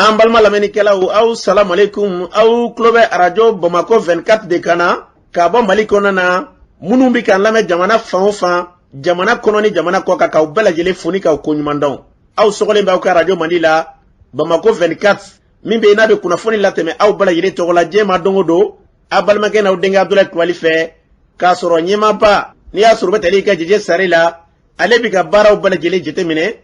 An balima lamɛnnikɛlaw, aw salamualeykum. Aw tulo bɛ arajo Bamakɔ 24 de kan na k'a bɔ Mali kɔnɔna na. Minnu bɛ k'an lamɛn jamana fan o fan, jamana kɔnɔ ni jamana kɔ kan, k'aw bɛɛ lajɛlen fo ni k'aw koɲuman dɔn. Aw sɔgɔlen bɛ aw ka arajo Mandi la, Bamakɔ 24, min bɛ yen n'a bɛ kunnafoni latɛmɛ aw bɛɛ lajɛlen tɔgɔ la diɲɛ ma don o don, aw balimakɛ n'aw denkɛ Abudulayi Kulubali fɛ, k'a sɔrɔ ɲɛmaaba n'i y'a sɔrɔ u bɛ tali kɛ Jeje Sare la, ale bɛ ka baaraw bɛɛ lajɛlen jateminɛ,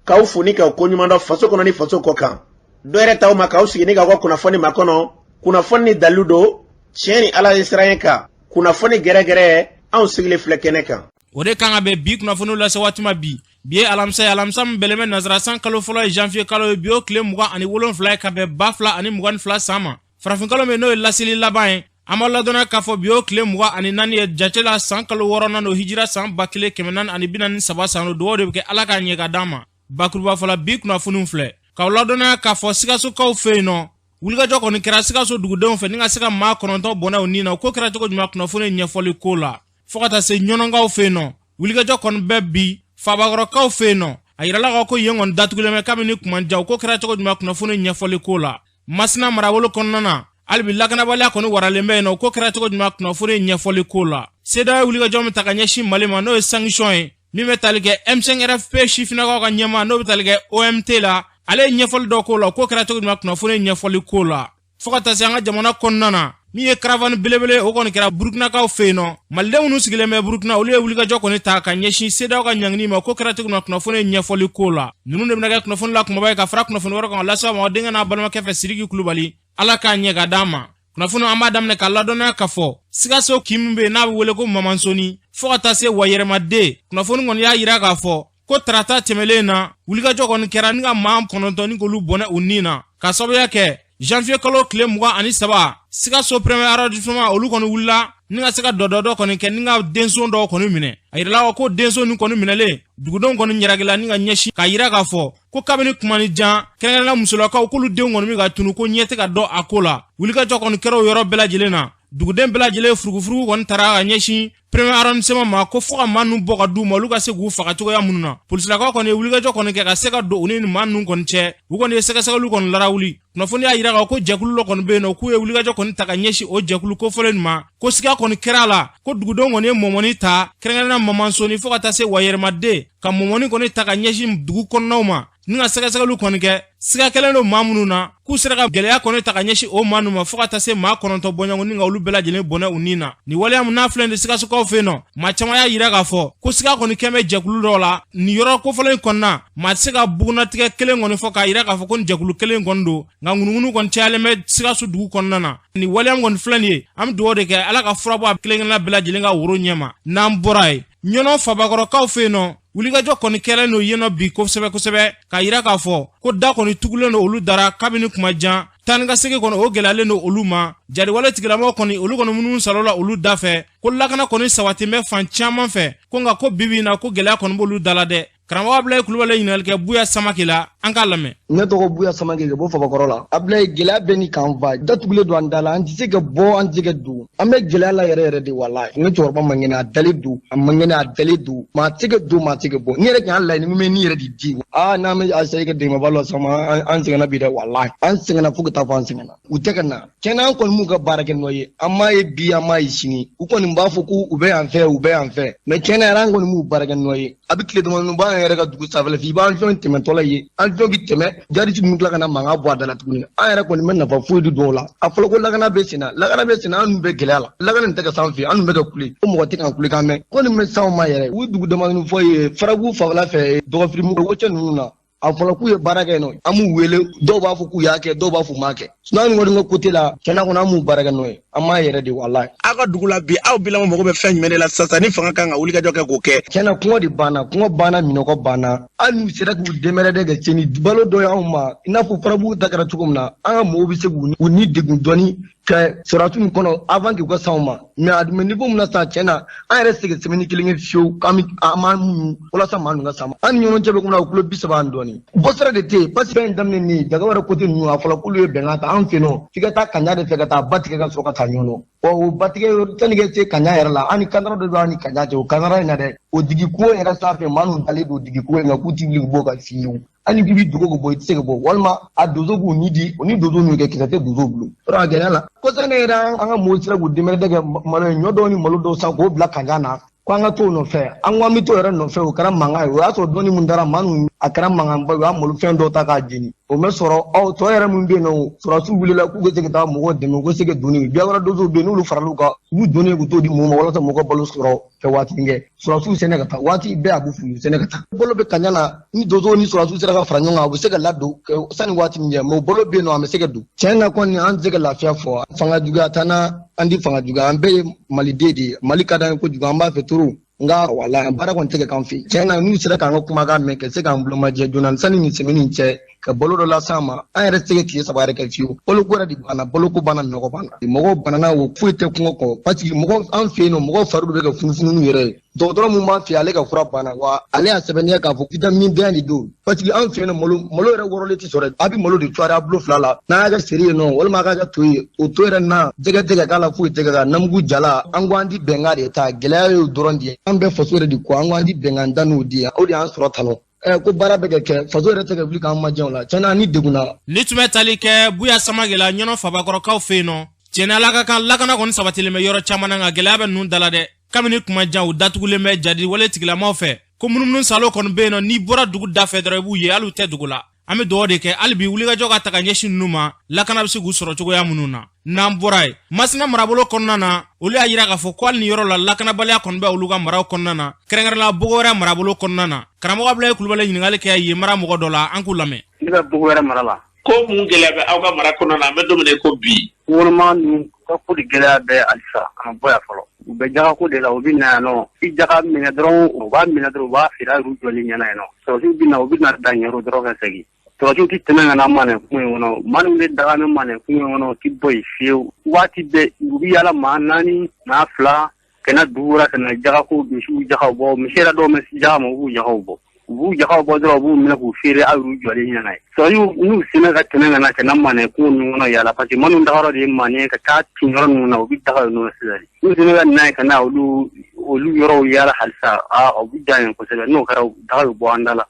k'aw fo ni k'aw koɲuman dɔn faso kɔnɔ ni faso kɔ kan. Dɔ yɛrɛ t'aw ma k'aw sigi ni k'aw ka kunnafoni makɔnɔ, kunnafoni ni dalilu don, tiɲɛ ni Ala ye siran kan, kunnafoni gɛrɛgɛrɛ, anw sigilen filɛ kɛnɛ kan. O de kan ka bɛn bi kunnafoniw lase waati ma bi. Bi ye alamisa ye, alamisa min bɛlen bɛ nansara san kalo fɔlɔ ye, janvier kalo ye. Bi o tile 27 ye ka bɛn 2022 san ma, farafinkalo min n'o ye laseli laban ye. An b'a ladɔnniya k'a fɔ bi o tile 24 ye jate la, san kalo wɔɔrɔnan don, hijira san 1443 san don. Dugawu de bɛ kɛ Ala k'a ɲɛ ka d'an ma. Bakuruba fɔla, bi kunnafoniw filɛ k'aw ladɔnniya k'a fɔ Sikasokaw fɛ yen nɔ, wulikajɔ kɔni kɛra Sikaso dugudenw fɛ ni ka se ka maa 9 bɔnɛ u ni na. O ko kɛra cogo jumɛn? Kunnafoni ɲɛfɔli ko la. Fo ka taa se Ɲɔnɔnkaw fɛ yen nɔ, wulikajɔ kɔni bɛ bi Fabakɔrɔkaw fɛ yen nɔ. A yirala k'a ko yen kɔni datugulen bɛ kabini kuma jan. O ko kɛra cogo jumɛn? Kunnafoni ɲɛfɔli ko la. Masina marabolo kɔnɔna na, hali bi lakanabaliya kɔni waralen bɛ yen nɔ. O ko kɛra cogo jumɛn? Kunnafoni ɲɛfɔli ko la. CEDEAO ye wulikajɔ min ta ka ɲɛsin Mali ma, n'o ye sanction ye min bɛ tali kɛ M5 RFP sifinnakaw ka ɲɛmaa, n'o bɛ tali kɛ OMT la, ale ye ɲɛfɔli dɔ k'o la. O ko kɛra cogo jumɛn? Kunnafoni ɲɛfɔli ko la. Fo ka taa se an ka jamana kɔnɔna na, min ye caravane belebele, o kɔni kɛra Burukinakaw fɛ yen nɔ. Maliden minnu sigilen bɛ Burukina, olu ye wulikajɔ kɔni ta ka ɲɛsin CEDEAO ka ɲangini ma. Ko kɛra cogo min na? Kunnafoni ɲɛfɔli ko la. Ninnu de bɛna kɛ kunnafoni la kumaba ye ka fara kunnafoni wɛrɛ kan lase aw ma denkɛ n'a balimakɛ fɛ, Sidiki Kulubali. Ala k'a ɲɛ ka d'an ma. Kunnafoni an b'a daminɛ ka ladɔnniya k'a fɔ Sikaso kin min bɛ yen n'a bɛ wele ko Mamansoni, fo ka taa se Wayɛrɛmaden, kunnafoni kɔni y'a yira k'a fɔ ko tarata tɛmɛlen na, wulikajɔ kɔni kɛra ni ka maa 9 ni k'olu bɔnɛ u ni na, ka sababuya kɛ janvier kalo tile 23, Sikaso premier arrondissement, olu kɔni wulila ni ka se ka dɔdɔdɔ kɔni kɛ ni ka denso dɔw kɔni minɛ. A yirala ko denso nin kɔni minɛlen, dugudenw kɔni ɲɛrɛgila ni ka ɲɛsin k'a yira k'a fɔ ko kabini kuma ni jan, kɛrɛnkɛrɛnnenya musolakaw, k'olu denw kɔni bɛ ka tunu, ko ɲɛ tɛ ka dɔn a ko la. Wulikajɔ kɔni kɛra o yɔrɔ bɛɛ lajɛlen na. Duguden bɛɛ lajɛlen furugufurugu kɔni taara ka ɲɛsin premier arrondissement ma, ko fo ka maa ninnu bɔ ka d'u ma, olu ka se k'u faga cogoya minnu na. Polisilakaw kɔni ye wulikajɔ kɔni kɛ ka se ka don u ni maa ninnu kɔni cɛ. U kɔni ye sɛgɛsɛgɛliw kɔni larawuli. Kunnafoni y'a yira k'a ko jɛkulu dɔ kɔni bɛ yen nɔ, k'u ye wulikajɔ kɔni ta ka ɲɛsin o jɛkulu kofɔlen nin ma, ko siga kɔni kɛra a la ko dugudenw kɔni ye mɔmɔni ta, kɛrɛnkɛrɛnnenya Mamansoni fo ka taa se Wayɛrɛmaden, ka mɔmɔni kɔni ta ka ɲɛsin dugu kɔnɔnaw ma ni ka sɛgɛsɛgɛliw kɔni kɛ. Siga kɛlen don maa minnu na, k'u sera ka gɛlɛya kɔni ta ka ɲɛsin o maa ninnu ma, fo ka taa se maa 9 bɔɲɔgɔn ni ka olu bɛɛ lajɛlen bɔnɛ u ni na. Nin waleya min n'a filɛ nin Sikasokaw fɛ yen nɔ, maa caman y'a yira k'a fɔ ko siga kɔni kɛn bɛ jɛkulu dɔw la nin yɔrɔ kofɔlen in kɔnɔna. Maa tɛ se ka bugunnatigɛ kelen kɔni fɔ k'a yira k'a fɔ ko nin jɛkulu kelen kɔni don, nka ŋunuŋunu kɔni cayalen bɛ Sikaso dugu kɔnɔna na. Nin waleya min kɔni filɛ nin ye, an bɛ dugawu de kɛ Ala ka fura bɔ a kelen kelenna bɛɛ lajɛlen ka woro ɲɛma. N'an bɔra yen, Ɲɔnɔ Fabakɔrɔkaw fɛ yen nɔ, wulikajɔ kɔni kɛlen don yen nɔ bi kosɛbɛ kosɛbɛ, k'a yira k'a fɔ ko da kɔni tugulen don olu dara kabini kuma jan. Taa ni ka segin kɔni, o gɛlɛyalen don olu ma. Jariwale tigilamɔgɔw kɔni, olu kɔni minnu salola olu da fɛ, ko lakana kɔni sabatin bɛ fan caman fɛ, ko nka ko bibi in na, ko gɛlɛya kɔni b'olu da la dɛ. Karamɔgɔ Abulayi Kulubali ye ɲininkali kɛ Buya Samake la, an k'a lamɛn. Ne tɔgɔ Buya Samake, ka bɔ Fabakɔrɔ la. Abulayi, gɛlɛya bɛ ni k'an fa, datugulen don an da la, an tɛ se ka bɔ, an tɛ se ka don. An bɛ gɛlɛya la yɛrɛ yɛrɛ de, walayi. Ne cɛkɔrɔba man kɛnɛ, a dalen don, a man kɛnɛ, a dalen don. Maa tɛ se ka don, maa tɛ se ka bɔ. Ni yɛrɛ k'an laɲini, min bɛ ni yɛrɛ de di. Aa, n'an bɛ a sayi ka dɛmɛba la sama, an sɛgɛnna bi dɛ, walayi. An sɛgɛnna fo ka taa fɔ an sɛgɛnna. U tɛ ka na. Tiɲɛna, an kɔni m'u ka baara kɛ nɔ ye. An m'a ye bi, an m'a ye sini. U kɔni b'a fɔ ko u bɛ yan fɛ, u bɛ yan fɛ. Mais tiɲɛna yɛrɛ, an kɔni m'u baara kɛ nɔ ye. A bɛ tile damadɔni bɔ, an yɛrɛ ka dugu sanfɛla fɛ, i b'an fɛn tɛmɛtɔla ye, an fɛn bɛ tɛmɛ, jarisi ninnu tila ka na mankan bɔ a da la tuguni. An yɛrɛ kɔni bɛ nafa foyi di dɔw la. A fɔra ko lakana bɛ senna, lakana bɛ senna, an dun bɛ gɛlɛya la. Lakana nin tɛ ka s'an fɛ, an dun bɛ ka kule, ko mɔgɔ tɛ k'an kulekan mɛn. Ko nin bɛ s'anw ma yɛrɛ, u ye dugu damadɔni fɔ ye Faraku fanfɛla fɛ, dɔgɔfirimu wocɛ ninnu na. A fɔra k'u ye baara kɛ yen nɔ, an b'u wele, dɔw b'a fɔ k'u y'a kɛ, dɔw b'a fɔ u m'a kɛ. Sinon an kɔni ka côté la, tiɲɛna kɔni, an m'u baara kɛ n'o ye, an m'a yɛrɛ de, walayi. Aw ka dugu la bi, aw bilama mago bɛ fɛn jumɛn de la sisan ni fanga kan ka wulikajɔ kɛ k'o kɛ? Tiɲɛna, kɔngɔ de banna, kɔngɔ banna, minɔgɔ banna. Hali n'u sera k'u dɛmɛrɛdɛ ka se ni balo dɔ ye anw ma, i n'a fɔ Farabugu ta kɛra cogo min na, an ka mɔgɔw bɛ se k'u ni degun dɔɔni ka sɔrɔdasiw nin kɔnɔ avant k'u ka s'anw ma. Mais a dun bɛ niveau min na sisan, tiɲɛ na, an yɛrɛ se ka semaine kelen kɛ fiyewu k'an bɛ an b'an muɲu walasa maa ninnu ka s'an ma. An ni ɲɔgɔn cɛ bɛ komi kilo 30 ani dɔɔni. Bɔsira de tɛ yen, parce que fɛn in daminɛ nin daga wɛrɛ côté ninnu, a fɔra k'olu ye bɛnkan ta. An fɛ yen nɔ, f'i ka taa Kaɲa de fɛ ka taa ba tigɛ ka sɔrɔ ka taa. taa Ɲɔnɔ. Ɔ, o batigɛ sani ka se Kaɲa yɛrɛ la, an ni kantara dɔ bɛ an ni Kaɲa cɛ. O kantara in na dɛ, o digi kungo yɛrɛ sanfɛ, maa ninnu dalen don digi kungo in kan k'u ti wuli ka bɔ ka fiyewu. Hali k'i bɛ dogo ka bɔ, i tɛ se ka bɔ, walima a donso k'u ni di, o ni donso n'u kɛ, kisɛ tɛ donso bolo. Yɔrɔ a gɛlɛya la kɔsɛbɛ. Ne yɛrɛ, an ka mɔgɔw sera k'u démerder kɛ malo ye, ɲɔ dɔw ni malo dɔw san k'o bila Kaɲa na, ko an ka t'o nɔfɛ. An ko an bɛ t'o yɛrɛ nɔfɛ, o kɛra mankan ye. O y'a sɔrɔ dɔɔni mun dara maa ninnu, a kɛra mankanba ye. U y'a malofɛn dɔw ta k'a jeni, o mɛ sɔrɔ. Ɔ, tɔ yɛrɛ min bɛ yen nɔ, sɔrɔdasiw wulila k'u bɛ se ka taa mɔgɔw dɛmɛ, u ka se ka donni. Biawara donsow bɛ yen, n'olu faral'u kan, u b'u donni k'u t'o di mɔgɔw ma walasa mɔgɔw ka balo sɔrɔ ka waati kɛ. Sɔrɔdasiw sɛnɛ ka taa waati bɛɛ, a b'u f'u ye sɛnɛ ka taa. Balo bɛ Kaɲa na, ni donsow ni sɔrɔdasiw sera ka fara ɲɔgɔn kan, u bɛ se ka ladon sani waati min kɛ. Mais o balo bɛ yen nɔ, a bɛ se ka don. Tiɲɛ na kɔni, an tɛ se ka lafiya fɔ. Fanga juguya t'an na, an ti fanga juguya, an bɛɛ ye maliden de ye. Mali ka d'an ye kojugu, an b'a fɛ trop. Nka wala baara kɔni tɛ ka k'an fɛ yen. Tiɲɛ na, n'u sera k'an ka kumakan mɛn, ka se k'an bulomajɛ joona sani nin semaine in cɛ, ka balo dɔ las'an ma, an yɛrɛ tɛ se ka tile 3 yɛrɛ kɛ fiyewu. Baloko yɛrɛ de banna, baloko banna, nɔgɔ banna, mɔgɔw banana, o foyi tɛ kungo kɔ, parce que mɔgɔ an fɛ yen nɔ, mɔgɔw fari bɛ ka funufunu yɛrɛ ye. Dɔgɔtɔrɔ mun b'an fɛ yen, ale ka fura banna wa, ale y'a sɛbɛnniya k'a fɔ vitamine D de don, parce que an fɛ yen nɔ, malo yɛrɛ wɔrɔlen tɛ sɔrɔ. A bɛ malo de cuwari a bolo fila la, n'a y'a kɛ seri ye nɔ, walima a k'a kɛ to ye. O to yɛrɛ na, jɛgɛ tɛ ka k'a la, foyi tɛ ka k'a namugu jala. An ko an ti bɛnkan de ta, gɛlɛya y'o dɔrɔn de ye. An bɛɛ faso yɛrɛ de ko an ko an ti bɛnkan da n'o di ye, o de y'an sɔrɔ tan nɔ. Ko baara bɛ ka kɛ, faso yɛrɛ tɛ ka wuli k'an majɛ o la. Tiɲɛna, ni degunna. Ni tun bɛ tali kɛ Buya Samake la, Ɲɔnɔ Fabakɔrɔkaw fɛ yen nɔ. Tiɲɛ ala ka kan, lakana kɔni sabatilen bɛ yɔrɔ caman na, nka gɛlɛya bɛ ninnu da la dɛ. Kabini kuma jan, u datugulen bɛ jadi wale tigilamaw fɛ, ko munumunu salo kɔni bɛ yen nɔ. N'i bɔra dugu da fɛ dɔrɔn, i b'u ye, hali u tɛ dugu la. An bɛ dugawu de kɛ hali bi, wulikajɔ ka ta ka ɲɛsin ninnu ma, lakana bɛ se k'u sɔrɔ cogoya minnu na. N'an bɔra yen, Masina marabolo kɔnɔna na, olu y'a yira k'a fɔ ko hali ni yɔrɔ la, lakanabaliya kɔni bɛ olu ka maraw kɔnɔna na, kɛrɛnkɛrɛnla Bogo wɛrɛ marabolo kɔnɔna na. Karamɔgɔ Abulayi Kulubali ɲininkali kɛ yen mara mɔgɔ dɔ la, an k'u lamɛn. Ne bɛ Bogo wɛrɛ mara la. Ko mun gɛlɛya bɛ aw ka mara kɔnɔna na, an bɛ don min na i ko bi? Woloma ninnu ka ko de gɛlɛya bɛ halisa, a ma bɔ yan fɔlɔ. U bɛ jagako de la, u bɛ na yan nɔ, i jaga minɛ dɔrɔn, u b'a minɛ dɔrɔn, u b'a feere a y'u jɔlen ɲɛna yen nɔ. Sɔrɔdasiw bɛ na, u bɛ na dan ɲɛrɔ dɔrɔn ka segin. Sɔrɔdasiw tɛ tɛmɛ ka na Manɛ kungo in kɔnɔ. Maa minnu bɛ daga ni Manɛ kungo in kɔnɔ, u tɛ bɔ yen fiyewu. Waati bɛɛ u bɛ yaala, maa naani, maa fila, ka na dugu wɛrɛ, ka na jagako, misiw jagaw bɔ. Misi yɛrɛ dɔw bɛ jaga ma, u b'u jagaw bɔ, u b'u jagaw bɔ dɔrɔn, u b'u minɛ k'u feere aw y'u jɔlen ɲɛna ye. Sɔrɔdasiw n'u sɛmɛ ka tɛmɛ ka na ka na Manɛ kungo ninnu kɔnɔ yaala, parce que minnu dagayɔrɔ de ye Manɛ ka taa kin yɔrɔ ninnu na, u bɛ daga yen nɔ sisan. N'u sɛmɛ ka na yen, ka na olu yɔrɔw yaala halisa, aa, o bɛ diya yen kosɛbɛ. N'o kɛra, daga bɛ bɔ an da la.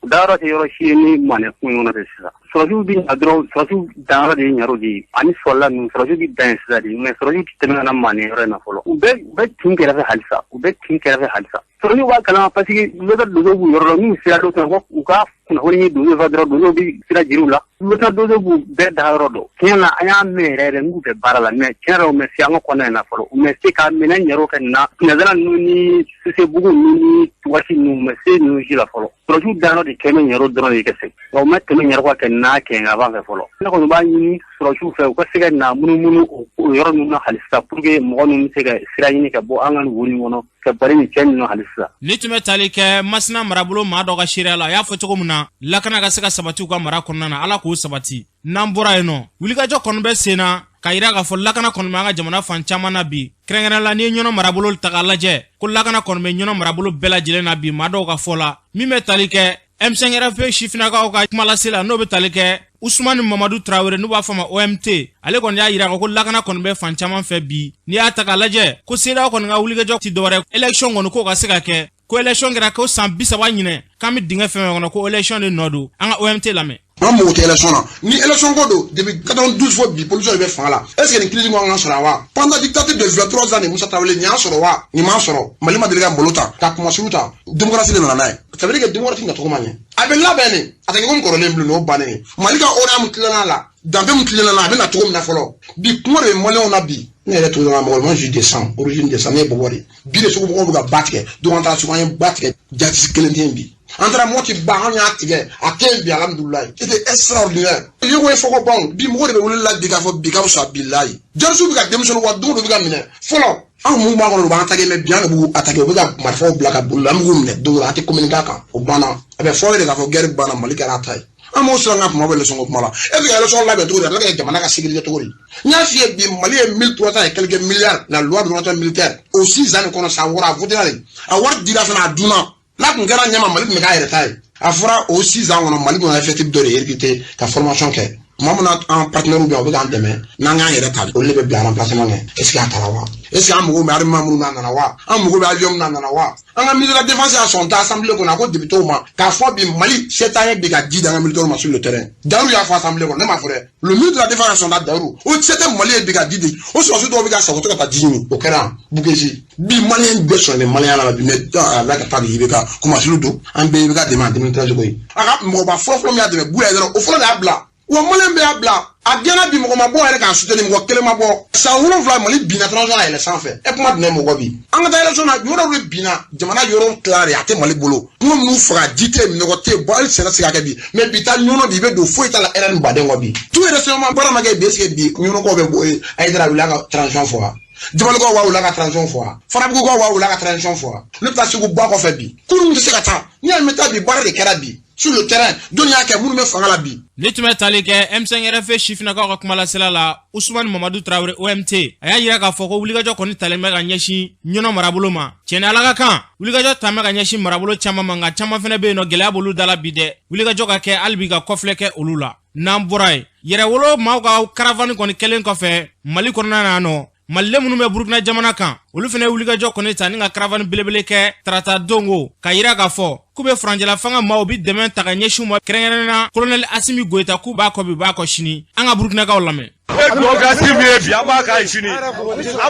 Dayɔrɔ tɛ yɔrɔ si ye ni Manɛ kungo in kɔnɔ de sisan. Sɔrɔdasiw bɛ na dɔrɔn, sɔrɔdasiw danyɔrɔ de ye ɲaro de ye ani sɔrɔla ninnu. Sɔrɔdasiw bɛ dan yen sisan de, mais sɔrɔdasiw tɛ tɛmɛ ka na Manɛ yɔrɔ in na fɔlɔ. U bɛ kin kɛrɛfɛ halisa, u bɛ kin kɛrɛfɛ halisa. Sɔrɔdasiw b'a kalama, parce que u bɛ taa donsow b'u yɔrɔ la. N'u sera dɔ kan, u ka kunnafoni ye donsow fɛ dɔrɔn, donsow bɛ sira jiriw la. U bɛ taa donsow b'u bɛɛ dagayɔrɔ dɔn. Tiɲɛ na, an y'a mɛn yɛrɛ yɛrɛ n'u bɛ baara la, mais tiɲɛ yɛrɛ, u ma se an ka kɔnɔ in na fɔlɔ. U ma se ka minɛ ɲɛrɔ kɛ na Sinazala ninnu ni Sisebugu ninnu ni waati ninnu, u ma se ninnu si la fɔlɔ. Sɔrɔdasiw dayɔrɔ de kɛ bɛ ɲɛrɔ dɔrɔn de kɛ se, nka u ma tɛmɛ ɲɛrɔ ka kɛ n'a kɛ nka fɛ fɔlɔ. Ne kɔni b'a ɲini sɔrɔdasiw fɛ, u ka se ka na munumunu o yɔrɔ ninnu na halisa, pour que mɔgɔ ninnu bɛ se ka sira ɲini ka bɔ an ka nin wo nin kɔnɔ, ka bari nin cɛ ninnu halisa. Ni tun bɛ tali kɛ Masina marabolo maa dɔ ka seereya la, a y'a fɔ cogo min na, lakana ka se ka sabati u ka mara kɔnɔna na, Ala k'o sabati. N'an bɔra yen nɔ, wulikajɔ kɔni bɛ sen na ka yira k'a fɔ lakana kɔni bɛ an ka jamana fan caman na bi. Kɛrɛnkɛrɛn la, n'i ye Ɲɔnɔ marabolo ta k'a lajɛ, ko lakana kɔni bɛ Ɲɔnɔ marabolo bɛɛ lajɛlen na bi, maa dɔw ka fɔ la. Min bɛ tali kɛ M5RFP sifinnakaw ka kumalase la, n'o bɛ tali kɛ Usumani Mamadu Tarawele, n'u b'a fɔ a ma OMT, ale kɔni y'a yira ko lakana kɔni bɛ fan caman fɛ bi. N'i y'a ta k'a lajɛ, ko CEDEAO kɔni ka wulikajɔ ti dɔwɛrɛ, élection kɔni k'o ka se ka kɛ, ko élection kɛra ko san 30 ɲinɛ k'an bɛ dingɛ fɛn fɛn kɔnɔ, ko élection de nɔ don. An ka OMT lamɛn. An mago tɛ élection na. Ni élection ko don, depuis 92 fo bi, politicien de bɛ fanga la. Est ce que nin crise kan ka sɔrɔ wa? Pendant dictature de 23 ans de Musa Tarawele, nin y'a sɔrɔ wa? Nin m'a sɔrɔ. Mali ma deli ka malo ta ka kumasulu ta, démocratie de nana n'a ye. Ça veut dire que démocratie nacogo ma ɲɛ, a bɛ labɛn de, a tɛ kɛ komi kɔrɔlen bilen. O bannen, Mali ka hɔrɔnya mun tilenna la, danbe mun tilenna la, a bɛ na cogo min na fɔlɔ. Bi kuma de bɛ maliyɛnw na bi. Ne yɛrɛ togoda mɔgɔ, moi je descends, origine descend, ne ye bɔbɔ de. Bi de sugu mɔgɔw bɛ ka ba tigɛ. Donc an taara sugu, an ye ba tigɛ, jatisi kelen tɛ yen bi. An taara Mɔti ba, an y'a tigɛ, a tɛ yen bi. Alhamdulilayi, c'était extraordinaire. I ko ye fɔ ko ban, bi mɔgɔ de bɛ wele la bi k'a fɔ bi ka fisa bilayi. Jɔnsiw bɛ ka denmisɛnninw wa, don dɔ bɛ ka minɛ. Fɔlɔ anw mun b'a kɔnɔ, u b'an attaquer, mais bi an de b'u attaquer. U bɛ ka marifaw bila ka boli, an b'u minɛ don dɔ la, an tɛ communiquer a kan, o banna. A bɛ fɔ de k'a fɔ guerre banna, Mali kɛra a ta ye. An m'o siran ka kuma bɔ élection ko kuma la. E bɛ ka élection labɛn cogo di? A bɛ ka jamana ka sécurité cogo di? N y'a f'i ye bi, Mali ye 1300 et quelques milliards, la loi d'orientation militaire, o 6 ans de kɔnɔ, san 6, a voté de, a wari dira fana, a dunna. N'a kun kɛra ɲɛma, Mali tun bɛ k'a yɛrɛ ta ye. A fɔra o 6 ans kɔnɔ, Mali tun ka effectif dɔ de recruter ka formation kɛ. Tuma min na an partenaires bɛ yan, u bɛ k'an dɛmɛ, n'an k'an yɛrɛ ta, olu de bɛ bila remplacement kɛ. Est ce que a taara wa? Est ce que an mago bɛ armement minnu na, a nana wa? An mago bɛ avion min na, a nana wa? An ka ministre de la Défense y'a sɔn ta assemblée kɔnɔ, a ko député ma k'a fɔ bi Mali se t'an ye bi ka ji di an ka militaires ma sur le terrain. Dayiru y'a fɔ assemblée kɔnɔ, ne m'a fɔ dɛ. Le ministre de la Défense y'a sɔn ta Dayiru o se tɛ Mali ye bi ka ji di. O sɔrɔdasi dɔw bɛ ka sa, u tɛ ka taa ji ɲini. O kɛra Bugezi bi. Maliyɛn bɛɛ sɔnnen bɛ maliyɛn la bi, mais a bɛ ka taa di IBK kumasulu don. An bɛɛ IBK dɛmɛ en 2013 koyi. A ka mɔgɔba fɔlɔ fɔlɔ min y'a dɛmɛ, Buya dɔrɔn, o fɔlɔ de y'a bila wa. Maliyɛn bɛɛ y'a bila, a gɛnna bi. Mɔgɔ ma bɔ yɛrɛ k'a soutenir, mɔgɔ kelen ma bɔ. San 7 Mali binna, transition a yɛlɛ sanfɛ. E kuma jumɛn mɔgɔ bi an ka taa élection na? Yɔrɔ dɔ de binna, jamana yɔrɔ tila de, a tɛ Mali bolo. Kungo minnu faga, ji tɛ yen, nɔgɔ tɛ yen, bɔn hali sɛnɛ tɛ se ka kɛ bi. Mais bi taa Ɲɔnɔ bi, i bɛ don, foyi t'a la, RN baden kɔ bi. Tout récemment baara ma kɛ bi. Est ce que bi Ɲɔnɔkaw bɛ bɔ Hayidara wuli a ka transition fɔ wa? Jamalikaw b'a wuli a ka transition fɔ wa? Farabugukaw b'a wuli a ka transition fɔ wa? Ne bɛ taa Segu ba kɔfɛ bi, kunun tɛ se ka taa. N'i y'a mɛn taa bi, baara de kɛra bi sur le terrain. Jɔnni y'a kɛ? Minnu bɛ fanga la bi. Ne tun bɛ tali kɛ M5RFP sifinnakaw ka kumalasela la, Usumani Mamadu Tarawele OMT, a y'a yira k'a fɔ ko wulikajɔ kɔni talen bɛ ka ɲɛsin Ɲɔnɔ marabolo ma. Tiɲɛni Ala ka kan, wulikajɔ talen bɛ ka ɲɛsin marabolo caman ma, nka caman fɛnɛ bɛ yen nɔ, gɛlɛya b'olu da la bi dɛ. Wulikajɔ ka kɛ hali bi ka kɔfilɛ kɛ olu la. N'an bɔra yen, yɛrɛwolo maaw ka caravane kɔni kɛlen kɔfɛ Mali kɔnɔna na nɔ, Malilen minnu bɛ Burukina jamana kan, olu fana ye wulikajɔ kɔni ta ni ka caravane belebele kɛ tarata dongo, ka yira k'a fɔ k'u bɛ furancɛla fanga maaw bi dɛmɛ ta ka ɲɛsin u ma, kɛrɛnkɛrɛnnenya la colonel Asimi Goyita, k'u b'a kɔ bi, b'a kɔ sini. An ka Burukinakaw lamɛn. E dugawu kɛ Asimi ye bi, an b'a k'a ye sini, an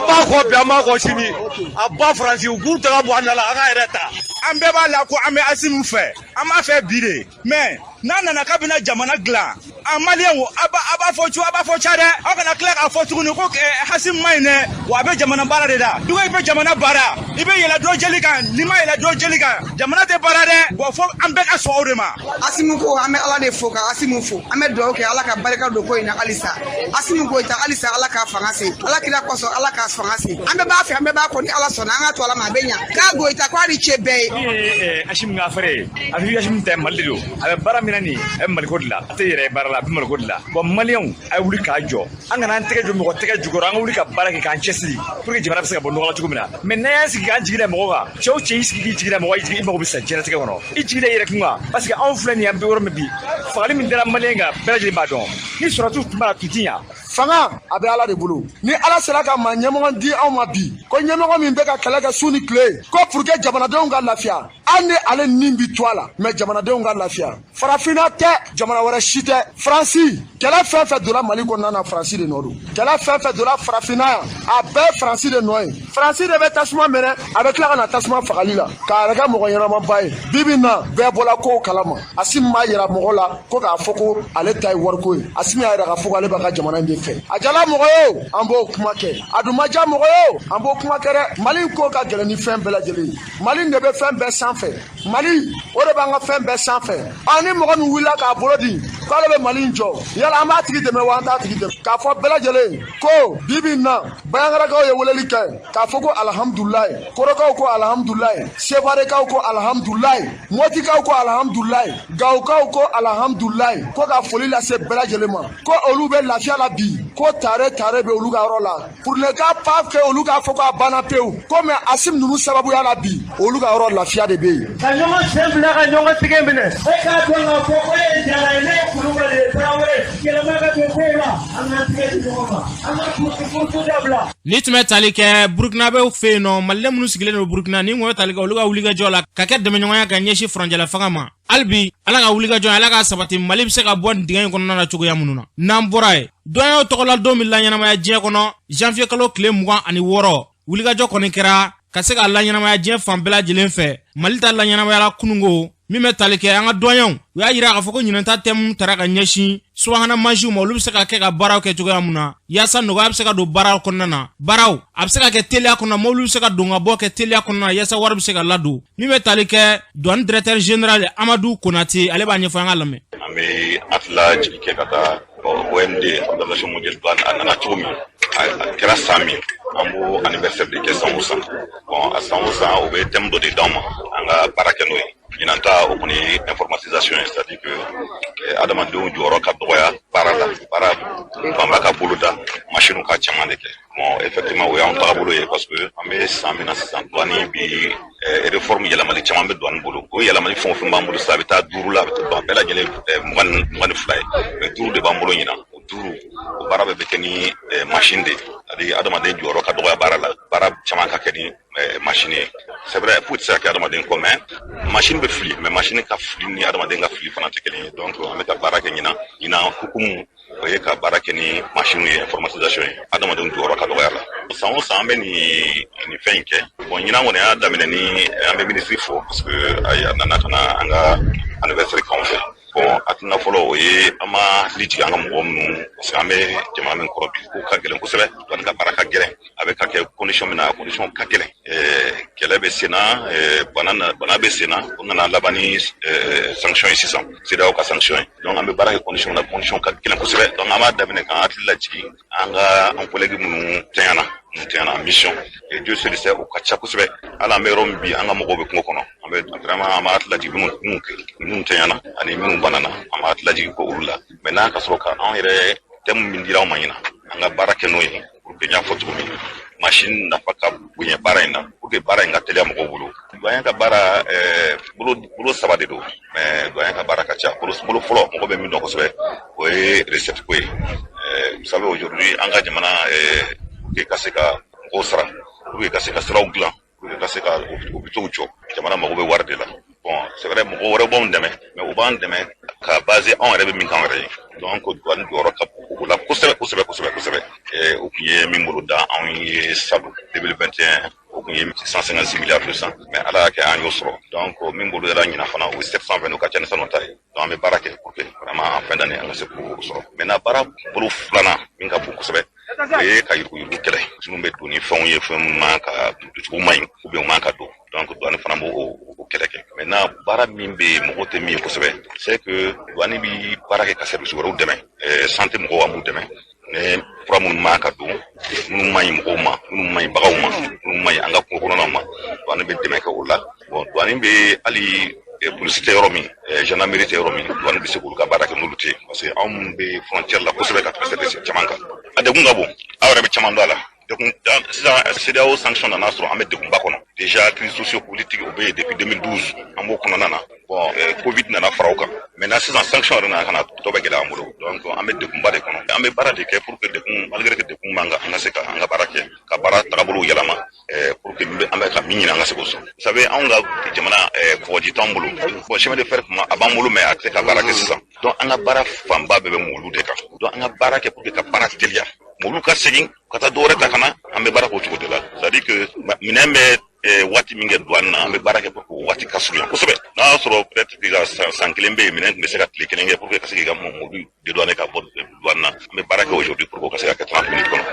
b'a kɔ bi, an b'a kɔ sini. A ba Faransi, u k'u taga bɔ an da la, an k'a yɛrɛ ta. An bɛɛ b'a la ko an bɛ Asimi fɛ, an b'a fɛ bi de, mais n'a nana k'a bɛna jamana dilan, an Maliyɛnw, a b'a fɔ cu, a b'a fɔ ca dɛ. Aw kana tila k'a fɔ tuguni ko Asimi ma ɲi dɛ. Wa a bɛ jamana baara de la. N'i ko i bɛ jamana baara, i bɛ yɛlɛ dɔ jeli kan. N'i ma yɛlɛ dɔ jeli kan, jamana tɛ baara dɛ. Bon, fo an bɛɛ ka sɔn o de ma. Asimi ko, an bɛ Ala de fo ka Asimi fo. An bɛ dugawu kɛ, Ala ka barika don ko in na halisa. Asimi Goyita, halisa Ala k'a fanga se. Ala kira kosɔn, Ala k'a fanga se. An bɛɛ b'a fɛ, an bɛɛ b'a kɔ. Ni Ala sɔnna, an ka to Ala ma, a bɛ ɲa. K'a Goyita ko a ni ce bɛɛ ye. Min ye Asimi ka affaire ye, a fi Asimi tɛ, Mali de don. A bɛ baara min na nin, a bɛ Maliko de la, a tɛ yɛrɛ ye baara la, a bɛ Maliko de la. Bon, Maliyɛnw, a ye wuli k'a jɔ. An kana an tɛgɛ jɔ mɔgɔ tɛgɛ jukɔrɔ. An ka wuli ka baara kɛ, k'an cɛsiri pour que jamana bɛ se ka bɔ nɔgɔ la cogo min na. Mais n'an y'an sigi k'an jigi da mɔgɔ kan, cɛw cɛ y'i sigi k'i jigi da mɔgɔ, i mago bɛ sa diɲɛlatigɛ kɔnɔ. I jigi da i yɛrɛ kun kan, parce que anw filɛ nin ye, an bɛ yɔrɔ min bi, fagali min dara Maliyɛn kan, bɛɛ lajɛlen b'a dɔn. Ni sɔrɔdasiw tun b'a la, tun ti ɲa. Fanga a bɛ Ala de bolo. Ni Ala sera ka maa ɲɛmɔgɔ di anw ma bi, ko ɲɛmɔgɔ min bɛ ka kɛlɛ kɛ su ni tile ko pour que jamanadenw ka lafiya, hali ni ale nin bi to a la, mais jamanadenw ka lafiya. Farafinna tɛ, jamana wɛrɛ si tɛ. Faransi, kɛlɛ fɛn fɛn donna Mali kɔnɔna na, Faransi de nɔ don. Kɛlɛ fɛn fɛn donna farafinna yan, a bɛɛ Faransi de nɔ ye. Faransi de bɛ tasuma minɛ, a bɛ tila ka na tasuma fagali la k'a yɛrɛ kɛ mɔgɔ ɲɛnamaba ye. Bibi na, bɛɛ bɔla kow kalama. Asimi m'a yira mɔgɔ la ko k'a fɔ ko ale ta ye wariko ye. Asimi y'a yira k'a fɔ ko ale b'a ka jamana in de fɛ. A jala mɔgɔ ye o, an b'o kuma kɛ. A dun ma ja mɔgɔ ye o, an b'o kuma kɛ dɛ. Mali ko ka gɛlɛn ni fɛn bɛɛ lajɛlen ye. Mali de bɛ fɛn bɛɛ sanfɛ. Mali o de b'an ka fɛn bɛɛ sanfɛ. An ni mɔgɔ min wulila k'a bolo di k'ale bɛ Mali in jɔ, yala an b'a tigi dɛmɛ wa, an t'a tigi dɛmɛ? K'a fɔ bɛɛ lajɛlen ko bi bi in na, Bayangarakaw ye weleli kɛ k'a fɔ ko alihamudulilayi, Korokaw ko alihamudulilayi, Sefarekaw ko alihamudulilayi, Mɔtikaw ko alihamudulilayi, Gawukaw ko alihamudulilayi, ko ka foli lase bɛɛ lajɛlen ma, ko olu bɛ lafiya la bi, ko tare tare bɛ olu ka yɔrɔ la. Pour ne ka pas que olu k'a fɔ ko a banna pewu ko, mais Asimi ninnu sababuya la bi, olu ka yɔrɔ lafiya de bɛ yen. Ka ɲɔgɔn sen bila ka ɲɔgɔn tigɛ minɛ, e k'a dɔn k'a fɔ ko e ye Jara ye, ne ye Kulubali ye, Tarawele, yɛlɛma ka don kow la. An k'an tigɛ di ɲɔgɔn ma, an ka furusu dabila. Ni tun bɛ tali kɛ Burukinabew fɛ yen nɔ, Maliden minnu sigilen don Burukina, ni kun bɛ tali kɛ olu ka wulikajɔ la ka kɛ dɛmɛɲɔgɔnya ka ɲɛsin furancɛla fanga ma. Hali bi, Ala ka wulikajɔ, Ala ka sabati, Mali bɛ se ka bɔ nin dingɛ in kɔnɔna na cogoya minnu na. N'an bɔra yen, dɔnyaw tɔgɔla don min laɲɛnamaya diɲɛ kɔnɔ, janvier kalo tile 26, wulikajɔ kɔni kɛra ka se k'a laɲɛnamaya diɲɛ fan bɛɛ lajɛlen fɛ. Mali ta laɲɛnamayala kunungo. Min bɛ tali kɛ an ka dɔnyaw, u y'a yira k'a fɔ ko ɲinɛnta thème tara ka ɲɛsin subahana mansiw ma, olu bɛ se ka kɛ ka baaraw kɛ cogoya mun na, yaasa nɔgɔya bɛ se ka don baaraw kɔnɔna na, baaraw a bɛ se ka kɛ teliya kɔnɔ, mobili bɛ se ka don ka bɔ kɛ teliya kɔnɔna na, yaasa wari bɛ se ka ladon. Min bɛ tali kɛ douane directeur général Amadu Konate, ale b'a ɲɛfɔ, an ka lamɛn. An bɛ hakilila jigin kɛ ka taa OMD, Organisation mondiale douane, a nana cogo min, a kɛra san min, an b'o anniversaire de kɛ san o san. Bon, a san o san, o bɛ thème dɔ de d'an ma, an ka baara kɛ n'o ye. Ɲinan ta, o kɔni ye informatisation ye, c'est à dire que adamadenw jɔyɔrɔ ka dɔgɔya baara la, baara fanba ka bolo da, machine ka caman de kɛ. Bon, effectivement, o y'anw tagabolo ye, parce que an bɛ san min na sisan, douane bi Réforme yɛlɛmali caman bɛ douane bolo. O yɛlɛmali fɛn o fɛn b'an bolo sisan, a bɛ taa duuru la, a bɛ taa bɛɛ lajɛlen 22 ye, mais duuru de b'an bolo ɲinan. O duuru, o baara bɛɛ bɛ kɛ ni machine de ye, c'est-à-dire adamaden jɔyɔrɔ ka dɔgɔya baara la, baara caman ka kɛ ni machine ye. C'est vrai, foyi tɛ se ka kɛ adamaden kɔ, mais machine bɛ fili, mais machine ka fili ni adamaden ka fili fana tɛ kelen ye. Donc an bɛ ka baara kɛ ɲinan. Ɲinan hukumu, o ye ka baara kɛ ni machine ye, informatisation ye, adamadenw jɔyɔrɔ ka dɔgɔya la. San o san, an bɛ nin fɛn in kɛ. Bon, ɲinan kɔni y'a daminɛ ni an bɛ minisiri fo, parce que a nana ka na an ka anniversaire k'anw fɛ. Bon, hakilina fɔlɔ, o ye an ma hakili jigin an ka mɔgɔ minnu, parce que an bɛ jamana min kɔrɔ bi, ko ka gɛlɛn kosɛbɛ, douane ka baara ka gɛlɛn, a bɛ ka kɛ condition min na, condition ka gɛlɛn. Kɛlɛ bɛ sen na, bana bana bɛ sen na, o nana laban ni sanction ye sisan, CEDEAO ka sanction ye. Donc an bɛ baara kɛ condition na, condition ka gɛlɛn kosɛbɛ. Donc an b'a daminɛ k'an hakili lajigin an ka an collègue minnu tɛɲana, minnu tɛɲana en mission, et Dieu seul sait, o ka ca kosɛbɛ. Hali an bɛ yɔrɔ min bi, an ka mɔgɔw bɛ kungo kɔnɔ. An bɛ vraiment, an b'a hakili lajigin minnu tɛɲana ani minnu banana, an b'a hakili lajigin ko olu la. Maintenant, ka sɔrɔ ka anw yɛrɛ, thème min dira anw ma ɲinan, an ka baara kɛ n'o ye, pour que n y'a fɔ cogo min, machine nafa ka bonya baara in na, pour que baara in ka teliya mɔgɔw bolo. Douanier ka baara, bolo saba de don, mais douanier ka baara ka ca. Bolo fɔlɔ, mɔgɔ bɛ min dɔn kosɛbɛ, o ye recette ko ye. Vous savez, aujourd'hui, an ka jamana, pour que ka se ka mɔgɔw sara, pour que ka se ka siraw dilan, pour que ka se ka hôpitaux jɔ, jamana mago bɛ wari de la. Bon, c'est vrai, mɔgɔ wɛrɛw b'anw dɛmɛ, mais u b'an dɛmɛ ka base anw yɛrɛ bɛ min kan yɛrɛ ye. Donc douane jɔyɔrɔ ka bon o la kosɛbɛ, kosɛbɛ, kosɛbɛ, kosɛbɛ. O tun ye min bolo da anw ye salon 2021, o tun ye 156 milliards 200, mais Ala y'a kɛ an y'o sɔrɔ. Donc min bolo dara ɲinan fana, o ye 720, o ka ca ni salon ta ye. Donc an bɛ baara kɛ pour que vraiment en fin d'année, an ka se k'o sɔrɔ. Maintenant, baara bolo filanan min ka bon kosɛbɛ, o ye ka yuruguyurugu kɛlɛ. Minnu bɛ don ni fɛnw ye, fɛn minnu man ka doncogo man ɲi ou bien u man ka don, donc douane fana b'o o kɛlɛ kɛ. Maintenant, baara min bɛ yen, mɔgɔw tɛ min ye kosɛbɛ, c'est que douane bi baara kɛ ka service wɛrɛw dɛmɛ. Santé mɔgɔw, an b'u dɛmɛ ni fura minnu man ka don, minnu man ɲi mɔgɔw ma, minnu man ɲi baganw ma, minnu man ɲi an ka kungo kɔnɔnaw ma. Douane bɛ dɛmɛ kɛ o la. Bon, douane bɛ hali polisi tɛ yɔrɔ min, gendarmerie tɛ yɔrɔ min, douane bɛ se k'olu ka baara kɛ n'olu tɛ yen, parce que anw bɛ frontière la kosɛbɛ ka tɛmɛ service caman kan. A degun ka bon, aw yɛrɛ bɛ caman dɔn a la. Degun sisan, CEDEAO sanction nana sɔrɔ an bɛ degunba kɔnɔ déjà. Crise socio-politique, o bɛ yen depuis 2012, an b'o kɔnɔna na. Bon, Covid nana fara o kan. Maintenant sisan, sanction yɛrɛ nana ka na tɔ bɛ gɛlɛya an bolo. Donc an bɛ degunba de kɔnɔ. An bɛ baara de kɛ pour que degun, malgré que degun b'an kan, an ka se ka an ka baara kɛ, ka baara tagabolow yɛlɛma pour que an bɛ ka min ɲini, an ka se k'o sɔrɔ. Vous savez, anw ka jamana, kɔgɔji t'anw bolo. Bon, chemin de fer kuma a b'an bolo, mais a tɛ ka baara kɛ sisan. Donc an ka baara fanba bɛɛ bɛ mobiliw de kan. Donc an ka baara kɛ pour que ka baara teliya, mobiliw ka segin ka taa dɔwɛrɛ ta ka na. An bɛ baara k'o cogo de la, c'est à dire que minɛn bɛ waati min kɛ douane na, an bɛ baara kɛ pour que o waati ka surunya kosɛbɛ. N'a y'a sɔrɔ peut-être que ka san kelen bɛ yen, minɛn tun bɛ se ka tile kelen kɛ pour que ka se k'i ka mobili dédouaner ka bɔ douane na, an bɛ baara kɛ aujourd'hui pour que o ka se ka kɛ 30 minutes kɔnɔ.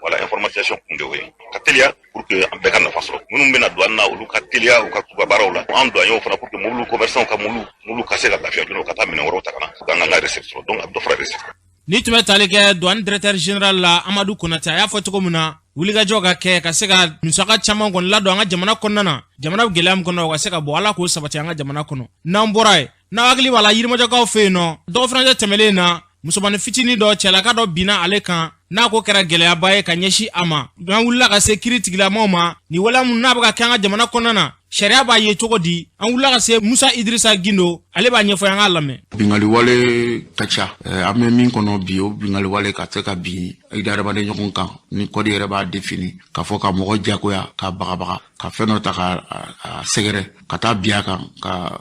Voilà, informatisation kun de o ye ka teliya pour que an bɛɛ ka nafa sɔrɔ. Minnu bɛ na douane na, olu ka teliya u ka k'u ka baaraw la. An douaniers fana, pour que mobili commerçants ka mobili ka se ka lafiya joona, u ka taa minɛn wɛrɛw ta ka na pour que an k'an ka recette sɔrɔ. Donc a bɛ dɔ fara recette kan. Ni tun bɛ tali kɛ douane directeur général la, Amadu Konate, a y'a fɔ cogo min na, wulikajɔ ka kɛ ka se ka musaka caman kɔni ladon an ka jamana kɔnɔna na. Jamana bɛ gɛlɛya min kɔnɔ, o ka se ka bɔ, Ala k'o sabati an ka jamana kɔnɔ. N'an bɔra yen, n'aw hakili b'a la, Yirimajɔkaw fɛ yen nɔ, dɔgɔfurancɛ tɛmɛlen na, musomanin fitinin dɔ, cɛlaka dɔ binna ale kan, n'a ko kɛra gɛlɛyaba ye ka ɲɛsin a ma. An wulila ka se kiiri tigilamaw ma. Nin waleya mun n'a bɛ ka kɛ an ka jamana kɔnɔna na, sariya b'a ye cogo di? An wulila ka se Musa Idirisa Gindo, ale b'a ɲɛfɔ, an k'a lamɛn. Bingali wale ka ca. An bɛ min kɔnɔ bi, o bingali wale ka se ka bin i da adamaden ɲɔgɔn kan, ni code yɛrɛ b'a défini k'a fɔ ka mɔgɔ jagoya, ka bagabaga, ka fɛn dɔ ta ka a sɛgɛrɛ, ka taa bin a kan, ka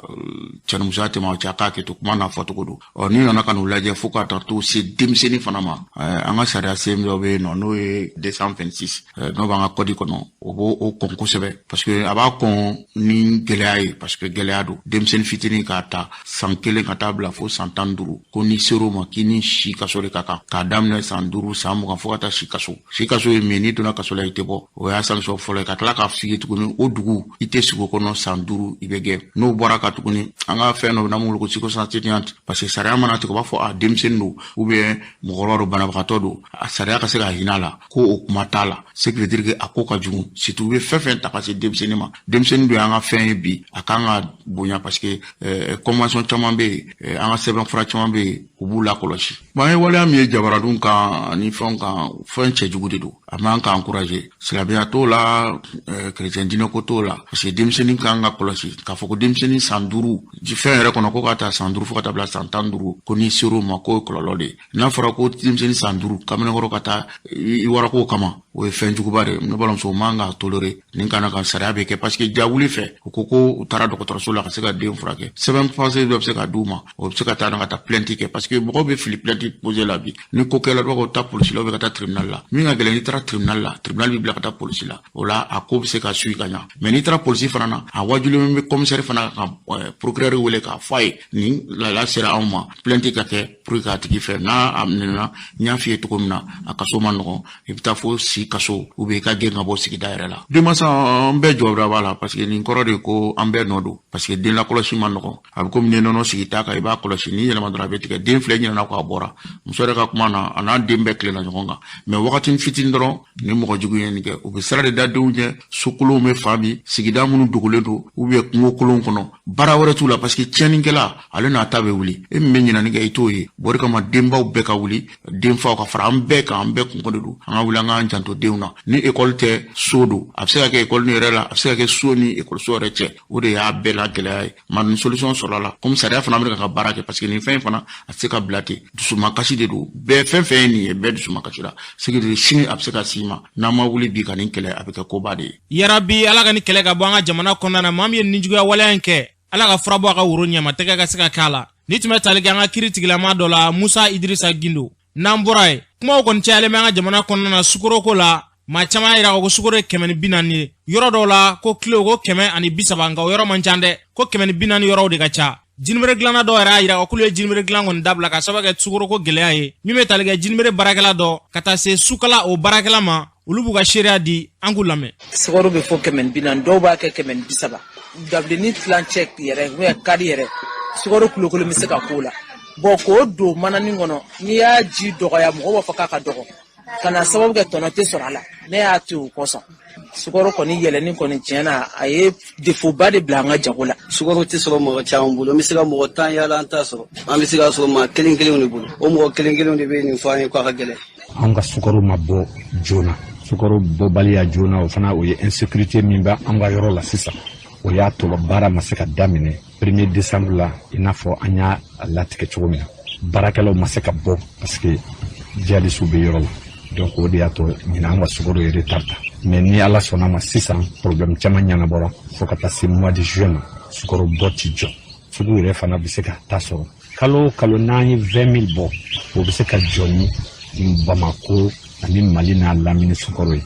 cɛnimusoya tɛmɛ o cɛ, a k'a kɛ to kuma n'a fɔcogo don. Ɔ, n'i nana ka n'u lajɛ fo ka taa to se denmisɛnnin fana ma, an ka sariya sen dɔ bɛ yen nɔ, n'o ye 226, n'o b'an ka code kɔnɔ, o b'o o kɔn kosɛbɛ, parce que a b'a kɔn ni gɛlɛya ye, parce que gɛlɛya don. Denmisɛnnin fitinin k'a ta san 1 ka taa bila fo san 15, ko n'i ser'o ma, k'i ni si kaso de ka kan, k'a daminɛ san 5, san 20, fo ka taa si kaso. Si kaso ye min ye, n'i donna kaso la, i tɛ bɔ. O y'a sanction fɔlɔ ye. Ka tila k'a f'i ye tuguni, o dugu i tɛ sigi o kɔnɔ san 5, i bɛ gɛn. N'o bɔra ka tuguni, an ka fɛn dɔ n'an b'o wele ko circonstance atténuante, parce que sariya mana tigɛ, u b'a fɔ a denmisɛnnin don ou bien mɔgɔkɔrɔba don, banabagatɔ don, a sariya ka se ka hinɛ a la, ko o kuma t'a la. Ce qui veut dire que a ko ka jugu, surtout u bɛ fɛn fɛn ta ka se denmisɛnnin ma. Denmisɛnnin dun y'an ka fɛn ye bi, a kan ka bonya, parce que convention caman bɛ yen, an ka sɛbɛn fura caman bɛ yen. U b'u lakɔlɔsi. Bon, an ye waleya min ye jabaraninw kan ani fɛnw kan, fɛn cɛjugu de don, a man ka encourager. Silamɛya t'o la, chrétien diinɛ ko t'o la, parce que denmisɛnnin kan ka kɔlɔsi. K'a fɔ ko denmisɛnnin san 5, fɛn yɛrɛ kɔnɔ, ko ka taa san 5 fo ka taa bila san 15, ko n'i ser'o ma, k'o ye kɔlɔlɔ de ye. N'a fɔra ko denmisɛnnin san 5 kamalenkɔrɔ ka taa i warako kama, o ye fɛn juguba de ye. Ne balimamuso, o man ka tolérer. Nin kana ka sariya bɛ kɛ, parce que jawuli fɛ, u ko ko u taara dɔgɔtɔrɔso la ka se ka den furakɛ. Sɛbɛn passé dɔ bɛ se ka d'u ma, o bɛ se ka taa ka taa plainte kɛ, parce que mɔgɔw bɛ fili plainte poser la bi. Ni ko kɛla, dɔw ko taa polisi la, ka taa tribunal la. Min ka gɛlɛn, n'i taara tribunal la, tribunal b'i bila ka taa polisi la, o la a ko bɛ se ka suit ka ɲa. Mais n'i taara polisi fana na, a wajibilen bɛ commissaire fana ka procureur wele k'a fɔ a ye nin lala sera anw ma, plainte ka kɛ pour que k'a tigi fɛ. N'a a minɛna, n y'a f'i ye cogo min na, a kaso ma nɔgɔn, i bɛ taa fo si kaso ou bien i ka gɛn ka bɔ sigida yɛrɛ la. Denmansa, an bɛɛ jɔyɔrɔ b'a la, parce que nin kɔrɔ de ko an bɛɛ nɔ don, parce que den lakɔlɔsi ma nɔgɔn. A bɛ komi ni nɔnɔ sigi t'a kan, i b'a kɔlɔsi, n'i yɛlɛma dɔrɔn a bɛ tigɛ. Den filɛ ɲinɛna ko a bɔra muso yɛrɛ ka kuma na, a n'a den bɛɛ tilenna ɲɔgɔn kan, mais wagati fitinin dɔrɔn ni mɔgɔ jugu ye nin kɛ. U bɛ sira de da denw ɲɛ, sokolonw bɛ fan min, sigida minnu dogolen don ou bien kungo kolonw kɔnɔ, baara wɛrɛ t'u la, parce que tiɲɛnikɛla, ale n'a ta bɛ wuli. E min bɛ ɲinani kɛ, i t'o ye. O de kama denbaw bɛɛ ka wuli, denfaw ka fara an bɛɛ kan, an bɛɛ kunko de don. An ka wuli, an k'an janto denw na. Ni ekɔli tɛ, so don, a bɛ se ka kɛ ekɔli ni yɛrɛ la, a bɛ se ka kɛ so ni ekɔliso yɛrɛ cɛ. O de y'a bɛɛ la gɛlɛya ye. Ma ni solution sɔrɔ la, komi sariya fana bɛ ka baara kɛ, parce que nin fɛn in fana, a tɛ se ka bila ten. Dusumakasi de don bɛɛ, fɛn fɛn ye nin ye, bɛɛ dusumakasi la sigi de. Sini a bɛ se ka s'i ma. N'an ma wuli bi ka nin kɛlɛ, a bɛ kɛ koba de ye. Yarabi, Ala ka nin kɛlɛ ka bɔ an ka jamana kɔnɔna na. Maa min ye nijuguya waleya in kɛ, Ala ka fura bɔ a ka woro ɲɛma, tɛgɛ ka se ka k'a la. Ni tun bɛ tali kɛ an ka kiri tigilama dɔ la, Musa Idirisa Gindo. N'an bɔra yen, kumaw kɔni cayalen bɛ an ka jamana kɔnɔna na sukoroko la. Maa caman y'a yira ko sukoro ye 140 ye, yɔrɔ dɔw la ko kilo ko 130, nka o yɔrɔ man ca dɛ, ko 140 yɔrɔw de ka ca. Jinibere dilanna dɔw yɛrɛ y'a yira k'olu ye jinibere dilan kɔni dabila ka sababu kɛ sukoroko gɛlɛya ye. Min bɛ tali kɛ jinibere baarakɛla dɔ ka taa se sukala o baarakɛla ma, olu b'u ka seereya di, an k'u lamɛn. Sukaro bɛ fɔ 140, dɔw b'a kɛ 130, dabilenni tilancɛ yɛrɛ ou bien kari yɛrɛ, sukaro kilo kelen bɛ se ka k'o la. Bɔn, k'o don mananin kɔnɔ, n'i y'a ji dɔgɔya, mɔgɔw b'a fɔ k'a ka dɔgɔ, ka na sababu kɛ tɔnɔ tɛ sɔrɔ a la. Ne y'a to o kosɔn. Sukaro kɔni yɛlɛnni kɔni, tiɲɛ na, a ye défaut de bila an ka jago la. Sukaro tɛ sɔrɔ mɔgɔ caman bolo. An bɛ se ka mɔgɔ 10 yaala, an t'a sɔrɔ. An bɛ se k'a sɔrɔ maa kelen kelenw de bolo. O mɔgɔ kelen kelenw de bɛ nin fɔ an ye k'a ka gɛlɛn. Anw ka sukaro ma bɔ joona. Sukaro bɔbaliya joona, o fana, o ye insécurité min bɛ an ka yɔrɔ la sisan, o y'a to baara ma se ka daminɛ 1er décembre la i n'a fɔ an y'a latigɛ cogo min na. Baarakɛlaw ma se ka bɔ parce que jihadisiw bɛ yɔrɔ la. Donc o de y'a to ɲinan an ka sukaro ye retard ta. Mais ni Ala sɔnna ma, sisan problème caman ɲɛnabɔra. Fo ka taa se mois de juin ma, sukaro bɔ ti jɔ. Sugu yɛrɛ fana bɛ se ka ta sɔrɔ kalo o kalo. N'an ye 20 000 bɔ, o bɛ se ka jɔ ni Bamako ani Mali n'a lamini sukaro ye.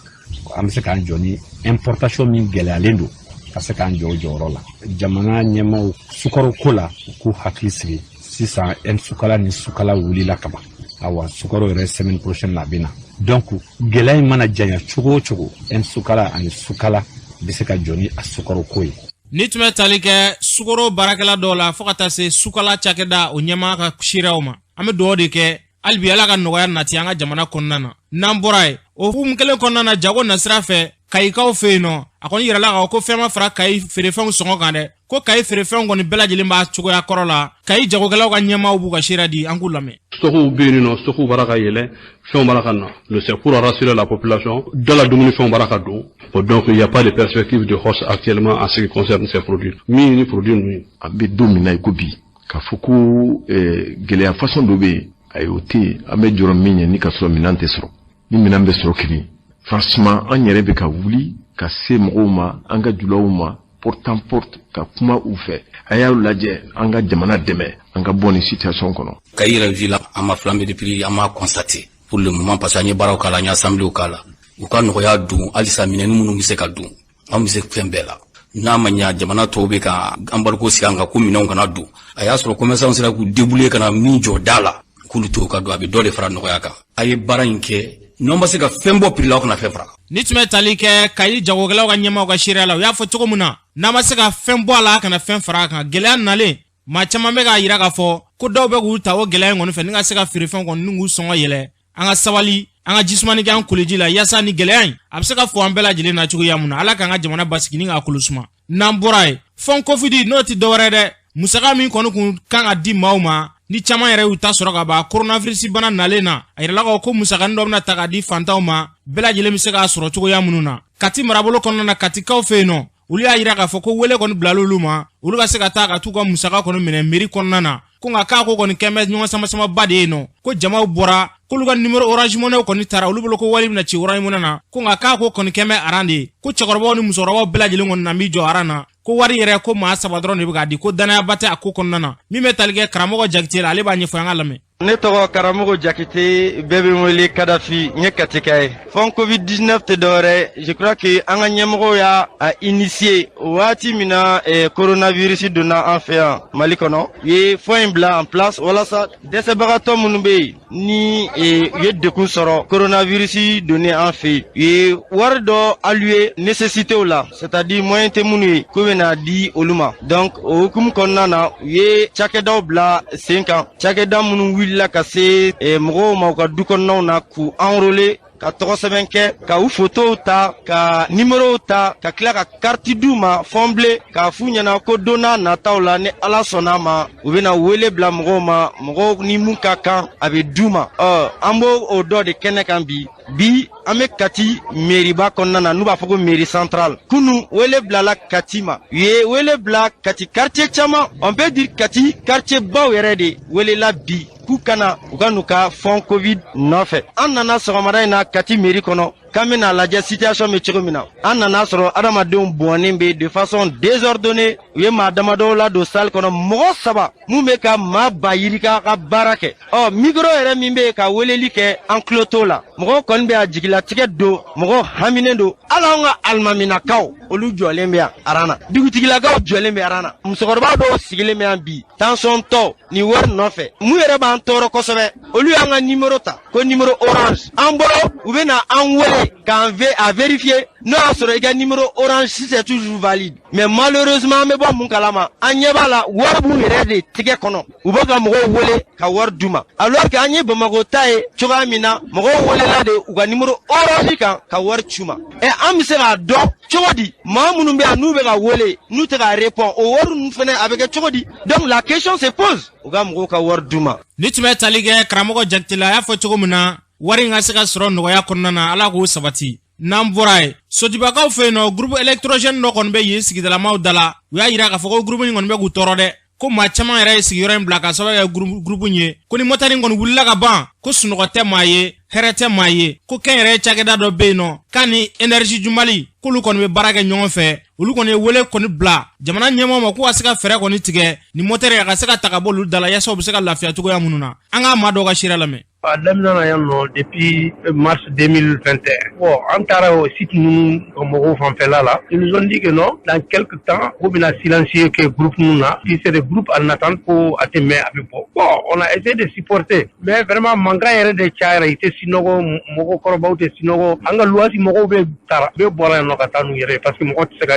An bɛ se k'an jɔ ni importation min gɛlɛyalen don, ka se k'an jɔ o jɔyɔrɔ la. Jamana ɲɛmaaw, sukaro ko la, u k'u hakili sigi. Sisan M sukala ni sukala wulila kaban. Awa, sukaro yɛrɛ, semaine prochaine la a bɛ na. Donc gɛlɛya in mana janya cogo o cogo, M sukala ani sukala bɛ se ka jɔ ni a sukaro ko ye. Ni tun bɛ tali kɛ sukaro baarakɛla dɔw la fo ka taa se sukala cakɛda o ɲɛmaa ka seereyaw ma, an bɛ dugawu de kɛ hali bi, Ala ka nɔgɔya nati an ka jamana kɔnɔna na. N'an bɔra yen, o hukumu kelen kɔnɔna na, jago nasira fɛ, Kayikaw fɛ yen nɔ, a kɔni yirala k'a fɔ ko fɛn ma fara Kayi feerefɛnw sɔngɔ kan dɛ, ko Kayi feerefɛnw kɔni bɛɛ lajɛlen b'a cogoya kɔrɔ la. Kayi jagokɛlaw ka ɲɛmaaw b'u ka seereya di, an k'u lamɛn. Stockw bɛ yen nɔ, stockw b'ara ka yɛlɛ, fɛnw b'ara ka na. C'est pour rassurer la population. Dans la dumunifɛnw b'ara ka don. Bon, donc il n'y a pas de perspective de hausse actuellement en ce qui concerne ces produits. Min ni produit ninnu ye. An bɛ don min na i ko bi, k'a fɔ ko gɛlɛya façon dɔ bɛ yen, ayi, o tɛ yen. An bɛ jɔrɔ min ɲɛ ni ka sɔrɔ minɛn tɛ sɔrɔ, ni minɛn bɛ sɔrɔ kelen, franchement, an yɛrɛ bɛ ka wuli ka se mɔgɔw ma, an ka julaw ma, porte en porte, ka kuma u fɛ: a y'aw lajɛ, an ka jamana dɛmɛ, an ka bɔ nin situation kɔnɔ. Kayi yɛrɛ ville, an ma flambée de prix, an m'a constaté pour le moment, parce que an ye baaraw k'a la, an ye assemblée k'a la. U ka nɔgɔya don halisa, minɛni minnu bɛ se ka don, an bɛ se fɛn bɛɛ la. N'a ma ɲa, jamana tɔw bɛ ka embargo sigi an kan ko minɛnw kana don, a y'a sɔrɔ commerçant sera k'u débrouiller ka na min jɔ da la, k'olu to ka don, a bɛ dɔ de fara nɔgɔya kan. A ye baara in kɛ, n'aw ma se ka fɛn bɔ prix la, aw kana fɛn fara. Ni tun bɛ tali kɛ Kayi jagokɛlaw ka ɲɛmaaw ka seereya la, u y'a fɔ cogo min na, n'an ma se ka fɛn bɔ a la, a kana fɛn fara a kan. Gɛlɛya nalen, maa caman bɛ k'a yira k'a fɔ ko dɔw bɛ k'u ta o gɛlɛya in kɔni fɛ ni ka se ka feerefɛnw kɔni ni k'u sɔngɔ yɛlɛ. An ka sabali, an ka jisumani kɛ an koleji la, yaasa ni gɛlɛya in a bɛ se ka fɔ an bɛɛ lajɛlen na cogoya mun na. Ala k'an ka jamana basigi ni k'a kolo suma. N'an bɔra yen, fonds Covid, n'o tɛ dɔwɛrɛ dɛ, musaka min kɔni kun kan ka di maaw ma. Ni caman yɛrɛ y'u ta sɔrɔ ka ban coronavirus bana nalen na, a yirala k'a fɔ ko musakanin dɔ bɛna ta k'a di fantanw ma, bɛɛ lajɛlen bɛ se k'a sɔrɔ cogoya minnu na. Kati marabolo kɔnɔna na, Katikaw fɛ yen nɔ, olu y'a yira k'a fɔ ko wele kɔni bilala olu ma, olu ka se ka taa ka t'u ka musaka kɔni minɛ mairie kɔnɔna na. Ko nka k'a ko kɔni kɛn bɛ ɲɔgɔn samasamaba de ye nɔ, ko jamaw bɔra k'olu ka numéro Orange Money kɔni taara olu bolo, ko wari bɛna ci Orange Money na. Ko nka k'a ko kɔni kɛn bɛ aran de ye, ko cɛkɔrɔbaw ni musokɔrɔbaw bɛɛ lajɛlen kɔni na b'i jɔ aran na, ko wari yɛrɛ ko maa saba dɔrɔn de bɛ k'a di, ko danayaba tɛ a ko kɔnɔna na. Min bɛ tali kɛ karamɔgɔ Jakite la, ale b'a ɲɛfɔ, an ka lamɛn. Ne tɔgɔ karamɔgɔ Jakite, bɛɛ bɛ n wele Kadafi, n ye Katika ye. Fonds Covid-19 tɛ dɔwɛrɛ, je crois que an ka ɲɛmɔgɔw y'a a initié waati min na coronavirus donna an fɛ yan Mali kɔnɔ. U ye fonds in bila en place walasa dɛsɛbagatɔ minnu bɛ yen ni u ye degun sɔrɔ coronavirus donnen an fɛ yen, u ye wari dɔ alloué nécessitéw la, c'est-à-dire moyen tɛ minnu ye, k'u bɛna di olu ma. Donc o hukumu kɔnɔna na, u ye cakɛdaw bila sen kan, cakɛda minnu wulila ka se mɔgɔw ma u ka du kɔnɔnaw na, k'u enrôler, ka tɔgɔ sɛbɛn kɛ, ka u fotow ta, ka numérow ta, ka tila ka carte d'u ma fonds bleu, k'a f'u ɲɛna ko don n'a nataw la, ni Ala sɔnn'a ma, u bɛna wele bila mɔgɔw ma, mɔgɔw ni mun ka kan, a bɛ d'u ma. Ɔ, an b'o o dɔ de kɛnɛ kan bi. Bi, an bɛ Kati mairie ba kɔnɔna na, n'u b'a fɔ ko mairie centrale. Kunu, wele bilala Kati ma, u ye wele bila Kati quartier caman, on peut dire Kati quartier baw yɛrɛ de welela bi k'u kana u ka n'u ka fonds Covid nɔfɛ. An nana sɔgɔmada in na Kati mairie kɔnɔ k'an bɛna lajɛ situation bɛ cogo min na. An nana sɔrɔ adamadenw bɔnnen bɛ de façon désordonnée. U ye maa damadɔw ladon salle kɔnɔ, mɔgɔ saba mun bɛ ka maa ba yirika ka baara kɛ. Ɔ, micro yɛrɛ min bɛ yen ka weleli kɛ, an tulo t'o la. Mɔgɔw kɔni bɛ a jigilatigɛ don, mɔgɔw haminen don. Hali anw ka alimaminakaw, olu jɔlen bɛ yan aran na, dugutigilakaw jɔlen bɛ aran na, musokɔrɔba dɔw sigilen bɛ yan bi, tension tɔ nin wari nɔfɛ. Mun yɛrɛ b'an tɔɔrɔ kosɛbɛ, olu y'an ka numéro ta, ko numéro Orange an bolo, u bɛ na an wele k'an a vérifier n'o y'a sɔrɔ i ka numéro Orange si c'est toujours valide. Mais malheureusement, an bɛ bɔ mun kalama, an ɲɛ b'a la, wari b'u yɛrɛ de tigɛ kɔnɔ, u bɛ ka mɔgɔw wele ka wari d'u ma, alors que an ye Bamakɔ ta ye cogoya min na, mɔgɔw welela de u ka numéro Orange kan ka wari c'u ma. Ɛ, an bɛ se k'a dɔn cogo di maa minnu bɛ yan n'u bɛ ka wele, n'u tɛ ka répond, o wari ninnu fana a bɛ kɛ cogo di? Donc la question se pose, u ka mɔgɔw ka wari d'u ma. Ni tun bɛ tali kɛ karamɔgɔ Jakite la, a y'a fɔ cogo min na, wari in ka se ka sɔrɔ nɔgɔya kɔnɔna na, Ala k'o sabati. N'an bɔra yen, Sotibakaw fɛ yen nɔ, groupe électrogène dɔ kɔni bɛ yen sigidalamaw da la. U y'a yira k'a fɔ ko groupe in kɔni bɛ k'u tɔɔrɔ dɛ, ko maa caman yɛrɛ ye sigiyɔrɔ in bila ka sababu kɛ groupe in ye, ko ni mɔtɛri kɔni wulila ka ban, ko sunɔgɔ tɛ maa ye, hɛrɛ tɛ maa ye. Ko kɛnyɛrɛye cakɛda dɔ bɛ yen nɔ k'a ni Énergie du Mali, k'olu kɔni bɛ baara kɛ ɲɔgɔn fɛ. Olu kɔni ye wele kɔni bila jamana ɲɛmɔgɔ ma k'u ka se ka fɛɛrɛ kɔni tigɛ ni mɔtɛri a ka se ka ta ka bɔ olu da la, yaasa u bɛ se ka lafiya cogoya minnu na. An k'a maa dɔw ka seereya lamɛn. A daminɛ na yan nɔ depuis mars 2021. Bon, an taara o site ninnu mɔgɔw fanfɛla la. Ils nous ont dit que non, dans quelque temps, k'u bɛna silencieux kɛ groupe ninnu na. Puis c'est des groupes en attente, ko a tɛ mɛn a bɛ bɔ. Bon, on a essayé de supporter, mais vraiment mankan yɛrɛ de cayara, i tɛ sunɔgɔ, mɔgɔkɔrɔbaw tɛ sunɔgɔ. An ka luwasi mɔgɔw bɛ taara, bɛɛ bɔra yan nɔ ka taa n'u yɛrɛ ye parce que mɔgɔ tɛ se ka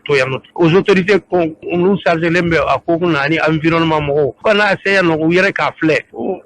to yan nɔ. Aux autorités n'u chargé bɛ a ko kunna ani environnement mɔgɔw, u ka n'a essayer yan nɔ u yɛrɛ k'a filɛ,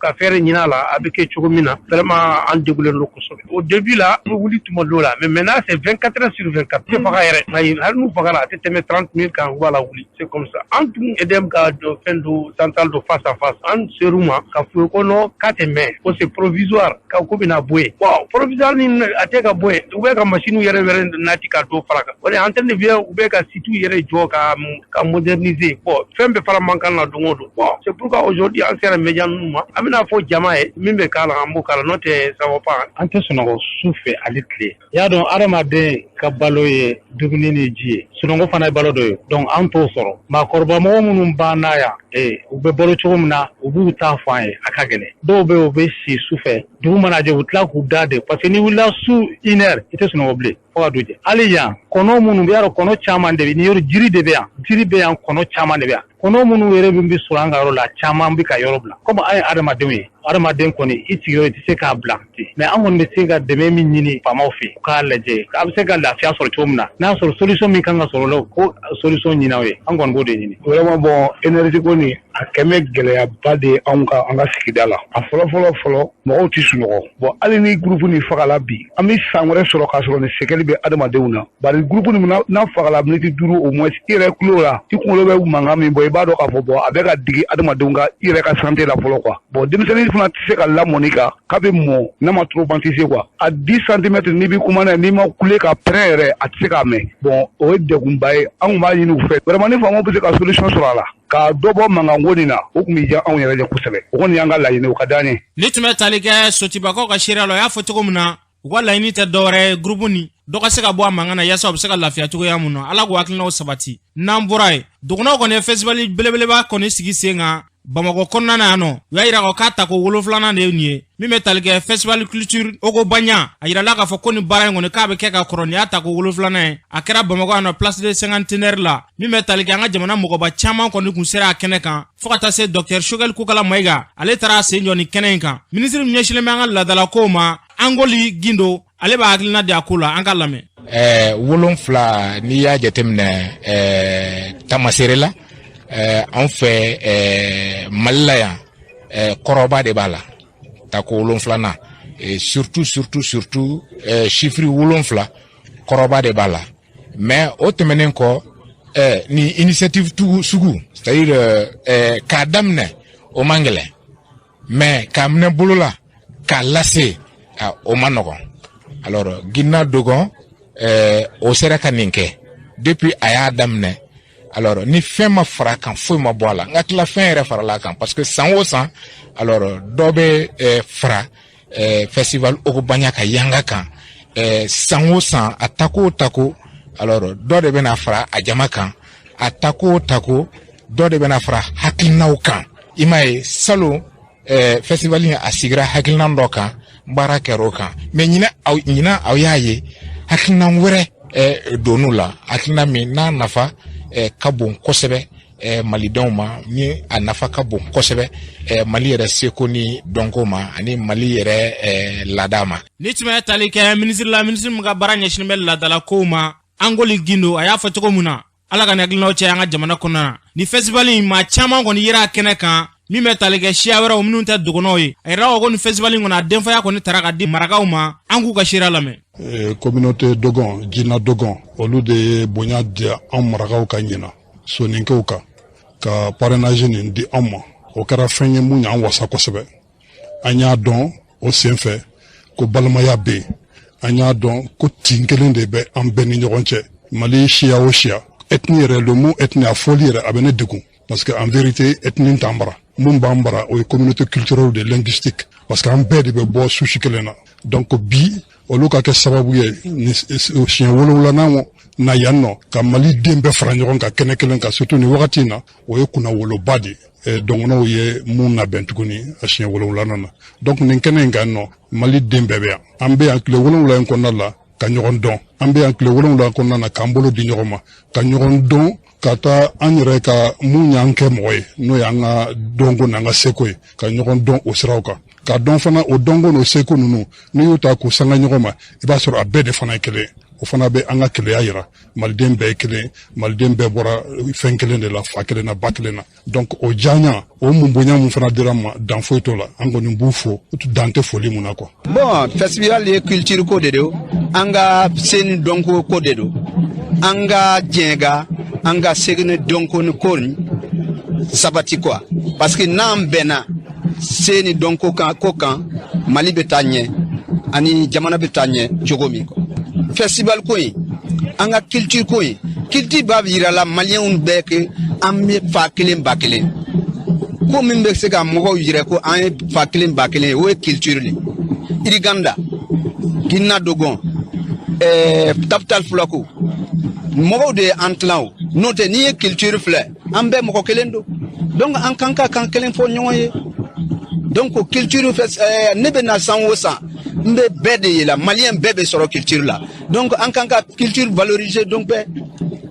ka fɛɛrɛ ɲini a la, a bɛ kɛ cogo min na. Vraiment, an degulen don kosɛbɛ. Au début la, an bɛ wuli tuma dɔw la, mais maintenant c'est 24 heures sur 24. Tɛ faga yɛrɛ, nka hali n'u fagara, a tɛ tɛmɛ 30 minutes kan, u b'a lawuli. C'est comme ça. An tun EDM ka fɛn do centrale do face à face, an ser'u ma ka f'u ye ko non, k'a tɛ mɛn, ko c'est provisoire, ka ko bɛna bɔ yen. Bon, provisoire ni a tɛ ka bɔ yen, u bɛ ka machine yɛrɛ yɛrɛ nati ka dɔ fara kan. O de en train de bien, u bɛ ka site yɛrɛ jɔ ka moderniser. Bon, fɛn bɛɛ fara man kan na don o don. Bon, c'est pourquoi aujourd'hui an sera média ninnu ma, an bɛna fɔ jama ye min bɛ k'a la, an b'o k'a la, n'o tɛ ça va pas. An tɛ sunɔgɔ su fɛ ani tile. I y'a dɔn, adamaden ka balo ye dumuni ni ji ye, sunɔgɔ fana ye balo dɔ ye. Donc an t'o sɔrɔ. Maakɔrɔba mɔgɔ minnu b'an na yan, u bɛ balo cogo min na, u b'u ta fɔ an ye, a ka gɛlɛn. Dɔw bɛ yen, u bɛ si su fɛ, dugu mana jɛ, u tila k'u da de, parce que n'i wulila su 1 heure, i tɛ sunɔgɔ bilen fo ka dugu jɛ. Hali yan, kɔnɔ minnu bɛ y'a dɔn, kɔnɔ caman de bɛ ni yɔrɔ, jiri de bɛ yan, jiri bɛ yan, kɔnɔ caman de bɛ yan. Kɔnɔ minnu yɛrɛ min bɛ sɔrɔ an ka yɔrɔ la, caman bɛ ka yɔrɔ bila. Komi an ye adamadenw ye, Adamaden kɔni, i sigiyɔrɔ, i tɛ se k'a bila ten. Mais an kɔni bɛ se ka dɛmɛ min ɲini faamaw fɛ, u k'a lajɛ a bɛ se ka lafiya sɔrɔ cogo min na. N'a sɔrɔ solution min kan ka sɔrɔ o la, ko solution ɲini aw ye, an kɔni b'o de ɲini. Vraiment, bon, énergie ko nin, a kɛn bɛ gɛlɛyaba de ye anw ka, an ka sigida la. A fɔlɔ fɔlɔ fɔlɔ, mɔgɔw tɛ sunɔgɔ. Bon, hali ni groupe nin fagala bi, an bɛ san wɛrɛ sɔrɔ k'a sɔrɔ nin séquelle bɛ adamadenw na, bari groupe nin n'a fagala miniti 5 au moins, i yɛrɛ tulo la, i kunkolo bɛ mankan min bɔ, i b'a dɔn k'a fɔ bon, a bɛ ka digi adamadenw ka, i yɛrɛ ka santé la fɔlɔ quoi. Bon, denmisɛnnin fana tɛ se ka lamɔ ni kan k'a bɛ mɔ n'a ma traumatisé quoi. A 10 centimètres, n'i bɛ kuma n'a ye, n'i ma kule ka pɛrɛn yɛrɛ, a tɛ se k'a mɛn. Bon, o ye degunba ye. An tun b'a ɲini u fɛ vraiment, ni faamaw bɛ se ka solution sɔrɔ a la ka dɔ bɔ mankanko nin na, o tun bɛ diya anw yɛrɛ ye kosɛbɛ. O kɔni y'an ka laɲini, o ka d'an ye. Ni tun bɛ tali kɛ Sotibakaw ka seereya la, o y'a fɔ cogo min na, u ka laɲini tɛ dɔwɛrɛ ye, groupe nin dɔ ka se ka bɔ a mankan na, yaasa u bɛ se ka lafiya cogoya mun na. Ala k'u hakilinaw sabati. N'an bɔra yen, dɔgɔnɔw kɔni ye festival belebeleba kɔni sigi sen kan Bamakɔ kɔnɔna na yan nɔ. U y'a yira k'a tako 7nan de ye nin ye, min bɛ tali kɛ festival culture Ogobanya. A yirala k'a fɔ ko nin baara in kɔni, k'a bɛ kɛ ka kɔrɔ. Nin y'a tako 7nan ye. A kɛra Bamakɔ yan nɔ, place de Cinquantenaire la. Min bɛ tali kɛ an ka jamana mɔgɔba caman kɔni kun sera a kɛnɛ kan, fo ka taa se docteur Choguel Kokala Mayiga, ale taara a sen jɔ nin kɛnɛ in kan. Minisiri min ɲɛsinnen bɛ an ka laadalakow ma, Angoli Gindo, ale b'a hakilina di a ko la. An ka lamɛn. 7, n'i y'a jateminɛ tamasere la, anw fɛ Mali la yan, kɔrɔba de b'a la, tako 7nan, et surtout surtout surtout chiffre 7, kɔrɔba de b'a la. Mais o tɛmɛnen kɔ, ni initiative tugu sugu, c'est à dire k'a daminɛ, o man gɛlɛn, mais k'a minɛ bolo la k'a lase, o man nɔgɔn. Alors Guina Dogon, o sera ka nin kɛ depuis a y'a daminɛ. Alors ni fɛn ma fara a kan, foyi ma bɔ a la. N ka tila fɛn yɛrɛ farala a kan, parce que san o san, alors dɔ bɛ fara festival Ogobanya ka yanga kan. San o san, a tako o tako, alors dɔ de bɛna fara a jama kan. A tako o tako, dɔ de bɛna fara hakilinaw kan. I m'a ye, salon festival in, a sigira hakilina dɔ kan, baara kɛra o kan. Mais ɲinɛ aw y'a ye, hakilina wɛrɛ donn'u la, hakilina min n'a nafa ka bon kosɛbɛ malidenw ma, ni a nafa ka bon kosɛbɛ Mali yɛrɛ seko ni dɔnko ma, ani Mali yɛrɛ laada ma. Ni tun bɛ tali kɛ minisiri la, minisiri min ka baara ɲɛsinnen bɛ laadalakow ma, Angoli Gindo, a y'a fɔ cogo min na, Ala ka hakilinaw cɛ an ka jamana kɔnɔna na. Ni festival in, maa caman kɔni yera a kɛnɛ kan, min bɛ tali kɛ siya wɛrɛw minnu tɛ dɔgɔnɔw ye. A yɛrɛ ko nin festival in kɔnɔ, a denfaya kɔni tara ka di marakaw ma. An k'u ka seereya lamɛn. Communauté Dogon, Jina Dogon, olu de ye bonya di anw marakaw ka ɲina soninkew kan ka parrainage nin di anw ma. O kɛra fɛn ye mun y'an wasa kosɛbɛ. An y'a dɔn o sen fɛ ko balimaya bɛ yen. An y'a dɔn ko tin kelen de bɛ an bɛɛ ni ɲɔgɔn cɛ. Mali siya o siya, ethnie yɛrɛ, le mot ethnie, a fɔli yɛrɛ, a bɛ ne degun, parce que en vérité, ethnie t'an bara. Mun b'an bara, o ye communauté culturelle de linguistique, parce que an bɛɛ de bɛ bɔ souche kelen na. Donc bi, olu ka kɛ sababu ye ni siɲɛ 7nan na yan nɔ ka Mali den bɛɛ fara ɲɔgɔn kan kɛnɛ kelen kan, surtout nin wagati in na, o ye kunnawoloba de ye. Dɔgɔnɔw ye mun labɛn tuguni a siɲɛ 7nan na. Donc nin kɛnɛ in kan nɔ, Mali den bɛɛ bɛ yan. An bɛ yan tile 7 in kɔnɔna la ka ɲɔgɔn dɔn. An bɛ yan tile 7 kɔnɔna na k'an bolo di ɲɔgɔn ma ka ɲɔgɔn dɔn, ka taa an yɛrɛ ka mun y'an kɛ mɔgɔ ye, n'o y'an ka dɔnko n'an ka seko ye, ka ɲɔgɔn dɔn o siraw kan, k'a dɔn fana o dɔnko n'o seko ninnu, n'i y'u ta k'u sanga ɲɔgɔn ma, i b'a sɔrɔ a bɛɛ de fana ye kelen ye. O fana bɛ an ka keleya yira. Maliden bɛɛ ye kelen, maliden bɛɛ bɔra fɛn kelen de la, fa kelen na, ba kelen na. Donc o diyaɲa, o mun bonya mun fana dira ma, dan foyi t'o la. An kɔni b'u fo, dan tɛ foli mun na quoi. Bon, festival ye culture ko de don, an ka se ni dɔnko ko de don, an ka diɲɛga, an ka segi ni dɔnko ni ko ni sabati quoi, parce que n'an bɛnna se ni dɔnko kan ko kan, Mali bɛ taa ɲɛ ani jamana bɛ taa ɲɛ cogo min quoi. Festival ko in, an ka culture ko in, culture b'a yira la maliyɛnw bɛɛ ke an bɛ fa kelen ba kelen. Ko min bɛ se ka mɔgɔw yira ko an ye fa kelen ba kelen ye, o ye culture le. Iriganda, Ginna Dogon, Tabital Fulako, mɔgɔw de ye an tilan o. N'o tɛ, n'i ye culture filɛ, an bɛɛ mɔgɔ kelen don. Donc an kan ka kan kelen fɔ ɲɔgɔn ye. Donc culture fɛ, ne bɛ na san o san, n bɛ bɛɛ de ye la, maliyɛn bɛɛ bɛ sɔrɔ culture la. Donc an kan ka culture valoriser. Donc bɛɛ,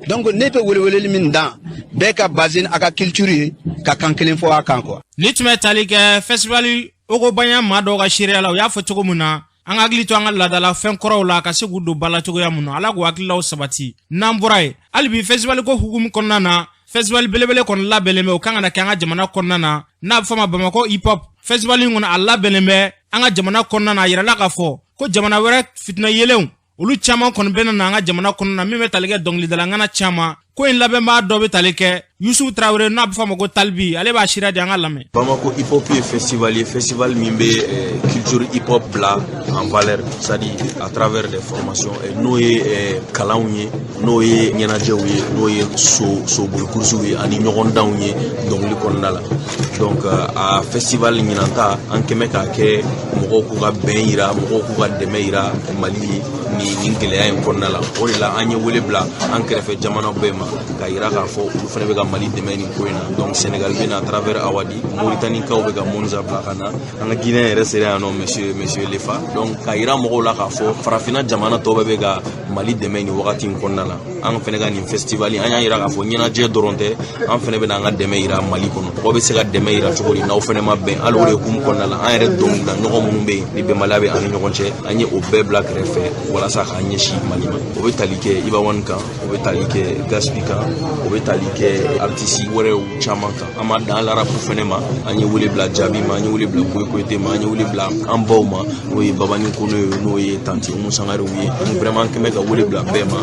donc ne bɛ weleweleli min dan, bɛɛ ka baser a ka culture ye ka kan kelen fɔ a kan quoi. Ni tun bɛ tali kɛ festival Ogobanya maa dɔw ka seereya la, u y'a fɔ cogo min na, an ka hakili to an ka laadala fɛn kɔrɔw la ka se k'u don ba la cogoya mun na. Ala k'u hakililaw sabati. N'an bɔra yen, hali bi festival ko hukumu kɔnɔna na, festival belebele kɔni labɛnnen bɛ, o kan ka na kɛ an ka jamana kɔnɔna na, n'a bɛ fɔ a ma Bamakɔ hip hop festival in kɔnɔ. A labɛnnen bɛ an ka jamana kɔnɔna na. A yirala k'a fɔ ko jamana wɛrɛ fitinɛ yelenw, olu caman kɔni bɛ na an ka jamana kɔnɔna na, min bɛ tali kɛ dɔnkilidala ŋana caman ko in labɛnbaa dɔ bɛ tali kɛ Yusufu Tarawele, n'a bɛ fɔ a ma ko Talibi. Ale b'a sira di, an ka lamɛn. Bamako hip hop ye festival ye, festival min bɛ culture hip hop bila en valeur, c'est-à-dire à travers des formations, n'o ye kalanw ye, n'o ye ɲɛnajɛw ye, n'o ye so soboli kurusiw ye ani ɲɔgɔndanw ye dɔnkili kɔnɔna la. Donc a festival ɲinan ta, an kɛmɛ k'a kɛ mɔgɔw k'u ka bɛn yira, mɔgɔw k'u ka dɛmɛ yira Mali ye nin gɛlɛya in kɔnɔna la. O de la an ye wele bila an kɛrɛfɛ jamana bɛɛ ma k'a yira k'a fɔ olu fana bɛ ka Mali dɛmɛ nin ko in na. Donc Sénégal bɛ na à travers Awadi, Mauritanie-kaw bɛ ka Monza bila ka na, an ka Guinée yɛrɛ sera yan nɔ, monsieur Lefa. Donc k'a yira mɔgɔw la k'a fɔ farafinna jamana tɔw bɛɛ bɛ ka Mali dɛmɛ nin wagati in kɔnɔna la. An fana ka nin festival, an y'a yira k'a fɔ ɲɛnajɛ dɔrɔn tɛ, an fana bɛ na an ka dɛmɛ yira Mali kɔnɔ. Mɔgɔ bɛ se ka dɛmɛ yira cogo di n'aw fana ma bɛn? Hali o de hukumu kɔnɔna la, an yɛrɛ dɔnkilida ɲɔgɔn minnu bɛ yen ni bɛnbaliya bɛ an ni ɲɔgɔn cɛ, an ye o bɛɛ bila kɛrɛfɛ walasa k'an ɲɛsin Mali ma. O bɛ tali kɛ Iba One kan, o bɛ tali kɛ Gaspi kan, o bɛ tali kɛ artiste wɛrɛw caman kan. An ma dan rap fɛnɛ ma, an ye wele bila Jaabi ma, an ye wele bila Boye Koyite ma, an ye wele bila an baw ma, n'o ye Babani Kono ye, n'o ye Tanti Umu Sangarew ye. Vraiment, an kɛmɛ ka wele bila bɛɛ ma.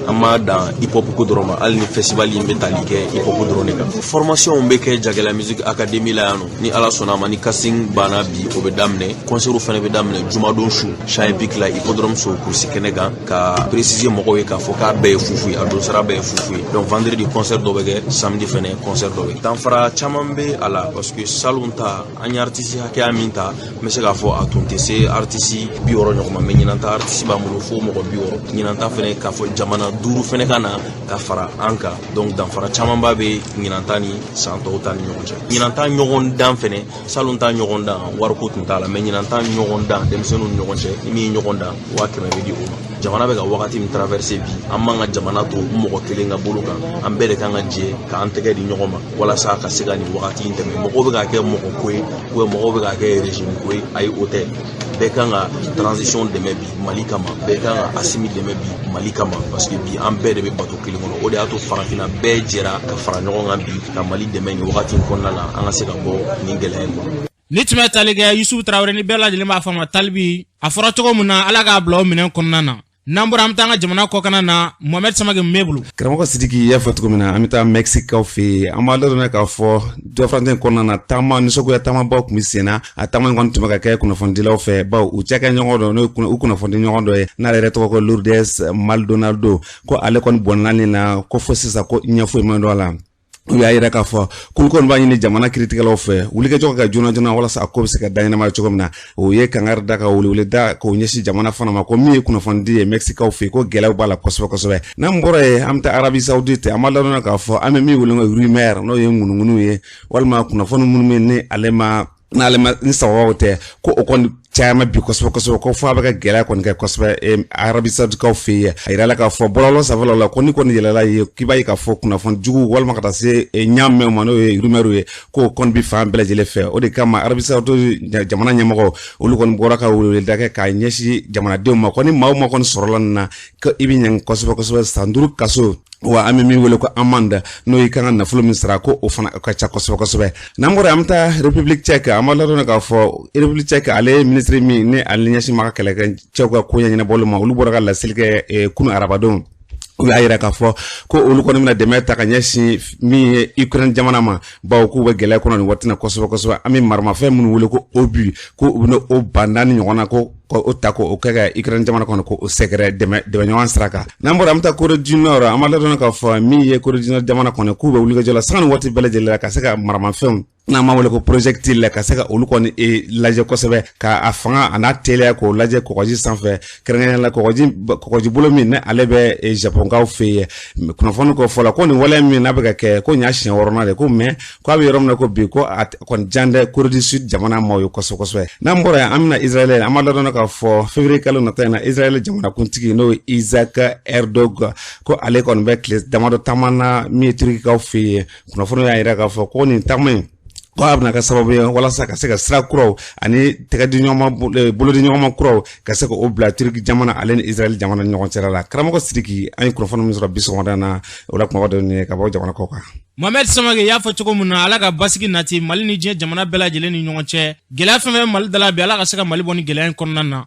An ma dan hip hop ko dɔrɔn ma, hali ni festival in bɛ tali kɛ hip hop dɔrɔn de kan. Formation bɛ kɛ Jagɛla Music Academy la yan nɔ. Ni Ala sɔnna a ma, ni casting banna bi, o bɛ daminɛ. Concert fɛnɛ bɛ daminɛ jumadon su, Champs Hippique la, Hippodrome so kurusi kɛnɛ kan. Ka préciser mɔgɔw ye k'a fɔ k'a bɛɛ ye fufu ye, a don sara bɛɛ ye fufu ye. Donc vendredi concert dɔ bɛ kɛ, samedi fɛnɛ concert dɔ bɛ. Danfara caman bɛ a la parce que salon ta, an ye artiste hakɛya min ta, n bɛ se k'a fɔ a tun tɛ se artiste 60 ɲɔgɔn ma, mais ɲinan ta artiste b'an bolo fo mɔgɔ 60. Ɲinan ta fɛnɛ, k'a fɔ jamana duuru fɛnɛ ka na ka fara an kan. Donc danfara camanba bɛ ɲinan ta ni san tɔw ta ni ɲɔgɔn cɛ. Ɲinan ta ɲɔgɔn dan fɛnɛ, salon ta ɲɔgɔn dan wariko tun t'a la, mais ɲinan ta ɲɔgɔn dan denmisɛnninw ni ɲɔgɔn cɛ, ni min ye ɲɔgɔn dan, 100 000 bɛ di o ma. Jamana bɛ ka wagati min traverser bi, an man ka jamana to mɔgɔ kelen ka bolo kan. An bɛɛ de kan ka jɛ k'an tɛgɛ di ɲɔgɔn ma walasa ka se ka nin wagati in tɛmɛ. Mɔgɔw bɛ k'a kɛ mɔgɔ ko ye, ou bien mɔgɔw bɛ k'a kɛ régime ko ye. Ayi, o tɛ. Bɛɛ kan ka transition dɛmɛ bi Mali kama, bɛɛ kan ka Asimi dɛmɛ bi Mali kama, parce que bi an bɛɛ de bɛ bato kelen kɔnɔ. O de y'a to farafinna bɛɛ jɛra ka fara ɲɔgɔn kan bi ka Mali dɛmɛ nin wagati in kɔnɔna la, an ka se ka bɔ nin gɛlɛya in kɔnɔ. Ni tun bɛ tali kɛ Yusufu Tarawele ni bɛɛ lajɛlen b'a fɔ a ma Talibi. A fɔra cogo min na, Ala k'a bila o minɛn kɔnɔna na. N'an bɔra, an bɛ taa an ka jamana kɔkana na. Mohamɛd Samake mun b'e bolo? Karamɔgɔ Sidiki, i y'a fɔ cogo min na, an bɛ taa Mɛkisikaw fɛ yen. An b'a ladɔnniya k'a fɔ dɔ farancɛ kɔnɔna na, taama nisɔngoya taamabaw tun bɛ sen na. A taama in kɔni tun bɛ ka kɛ kunnafonidilaw fɛ, bawo u cakɛ ɲɔgɔn dɔ, n'o ye u kunnafoni ɲɔgɔn dɔ ye, n'ale yɛrɛ tɔgɔ ko Lourdes Maldonado, ko ale kɔni bɔnna nin na, ko fo sisan ko ɲɛ foyi ma dɔn a la. U y'a yira k'a fɔ k'olu kɔni b'a ɲini jamana kiritigɛlaw fɛ wulikajɔ ka joona joona walasa a ko bɛ se ka da ɲɛnamaya cogo min na. O ye kangari da ka welewele da k'o ɲɛsin jamana fana ma, ko min ye kunnafonidi ye Mɛkisikaw fɛ, ko gɛlɛyaw b'a la kosɛbɛ kosɛbɛ. N'an bɔra yen, an bɛ taa Arabi Saoudite. An b'a ladɔnniya k'a fɔ an bɛ min wele ko rumeur, n'o ye ŋunuŋunu ye, walima kunnafoni minnu bɛ ni ale ma n'ale ma ni sababu tɛ, ko o kɔni caman bi kosɛbɛ kosɛbɛ, ko fo a bɛ ka gɛlɛya kɔni kɛ kosɛbɛ Arabi Saoudikaw fɛ yen. A yirala k'a fɔ bɔlɔlɔ sanfɛlaw la ko ni kɔni yɛlɛla ye, k'i b'a ye k'a fɔ kunnafoni jugu walima ka taa se ɲaamɛw ma, n'o ye rumeur ye, k'o kɔni bi fan bɛɛ lajɛlen fɛ. O de kama Arabi Saoudite jamana ɲɛmɔgɔ, olu kɔni bɔra ka weleweleda kɛ k'a ɲɛsin jamanadenw ma, ko ni maa o maa kɔni sɔrɔla nin na, ko i bɛ ɲangi kosɛbɛ kosɛbɛ, san 5 kaso, wa an bɛ min wele ko amende, n'o y'i kan ka nafolo min sara, ko o fana ka ca kosɛbɛ kosɛbɛ. N'an bɔra, an bɛ taa République tchèque. An b'a ladɔn k'a fɔ République tchèque, ale ye minisiri min ni ale ɲɛsin ma ka kɛlɛkɛ cɛw ka ko ɲɛnabɔli ma, olu bɔra ka laseli kɛ kunu arabadon. U y'a yira k'a fɔ ko olu kɔni bɛna dɛmɛ ta ka ɲɛsin min ye Ukraine jamana ma, bawo k'u bɛ gɛlɛya kɔnɔ nin waati na kosɛbɛ kosɛbɛ. An bɛ maramafɛn minnu wele ko obus, ko u bɛna o ba 4 ɲɔgɔn na, ko o ta ko o kɛ ka Ukraine jamana kɔnɔ, ko o sɛgɛrɛ dɛmɛ ɲɔgɔn sira kan. N'an bɔra, an bɛ taa Corée du Nord. An b'a ladɔn k'a fɔ min ye Corée du Nord jamana kɔnɔ, k'u bɛ wulikajɔ la sanga ni waati bɛɛ lajɛlen la ka se ka maramafɛnw n'an b'a wele ko projectile la, ka se ka olu kɔni lajɛ kosɛbɛ, ka a fanga a n'a teliya k'o lajɛ kɔgɔji sanfɛ, kɛrɛnkɛrɛnnenya la kɔgɔji bolo min ni ale bɛ Japonkaw fɛ yen. Kunnafoni ko fɔlɔ ko nin waleya min n'a bɛ ka kɛ, ko nin y'a siɲɛ 6nan de ko, mais ko a bɛ yɔrɔ min na ko bi, ko a kɔni jan tɛ Corée du Sud jamana maaw ye kosɛbɛ kosɛbɛ. N'an bɔra yen, an bɛna Israël. An b'a ladɔn k'a fɔ février kalo nata in na, Israël jamanakuntigi, n'o ye Isaac Herzog, ko ale kɔni bɛ tile damadɔ taama na min ye Turkikaw fɛ yen. Kunnafoni y'a yira k'a fɔ ko nin taama in Ko a bɛna kɛ sababu ye walasa ka se ka sira kuraw ani tɛgɛdiɲɔgɔnma, bolodiɲɔgɔnma kuraw ka se k'o bila Turki jamana ale ni Israɛl jamana ni ɲɔgɔn cɛla la. Karamɔgɔ Sidiki, an ye kunnafoni min sɔrɔ bi sɔgɔmada na, o la kumaba dɔ nin ye ka bɔ jamana kɔ kan. Mohamed Samake y'a fɔ cogo min na, Ala ka basigi nati Mali ni diɲɛ jamana bɛɛ lajɛlen ni ɲɔgɔn cɛ. Gɛlɛya fɛn fɛn Mali da la bi, Ala ka se ka Mali bɔ ni gɛlɛya in kɔnɔna na.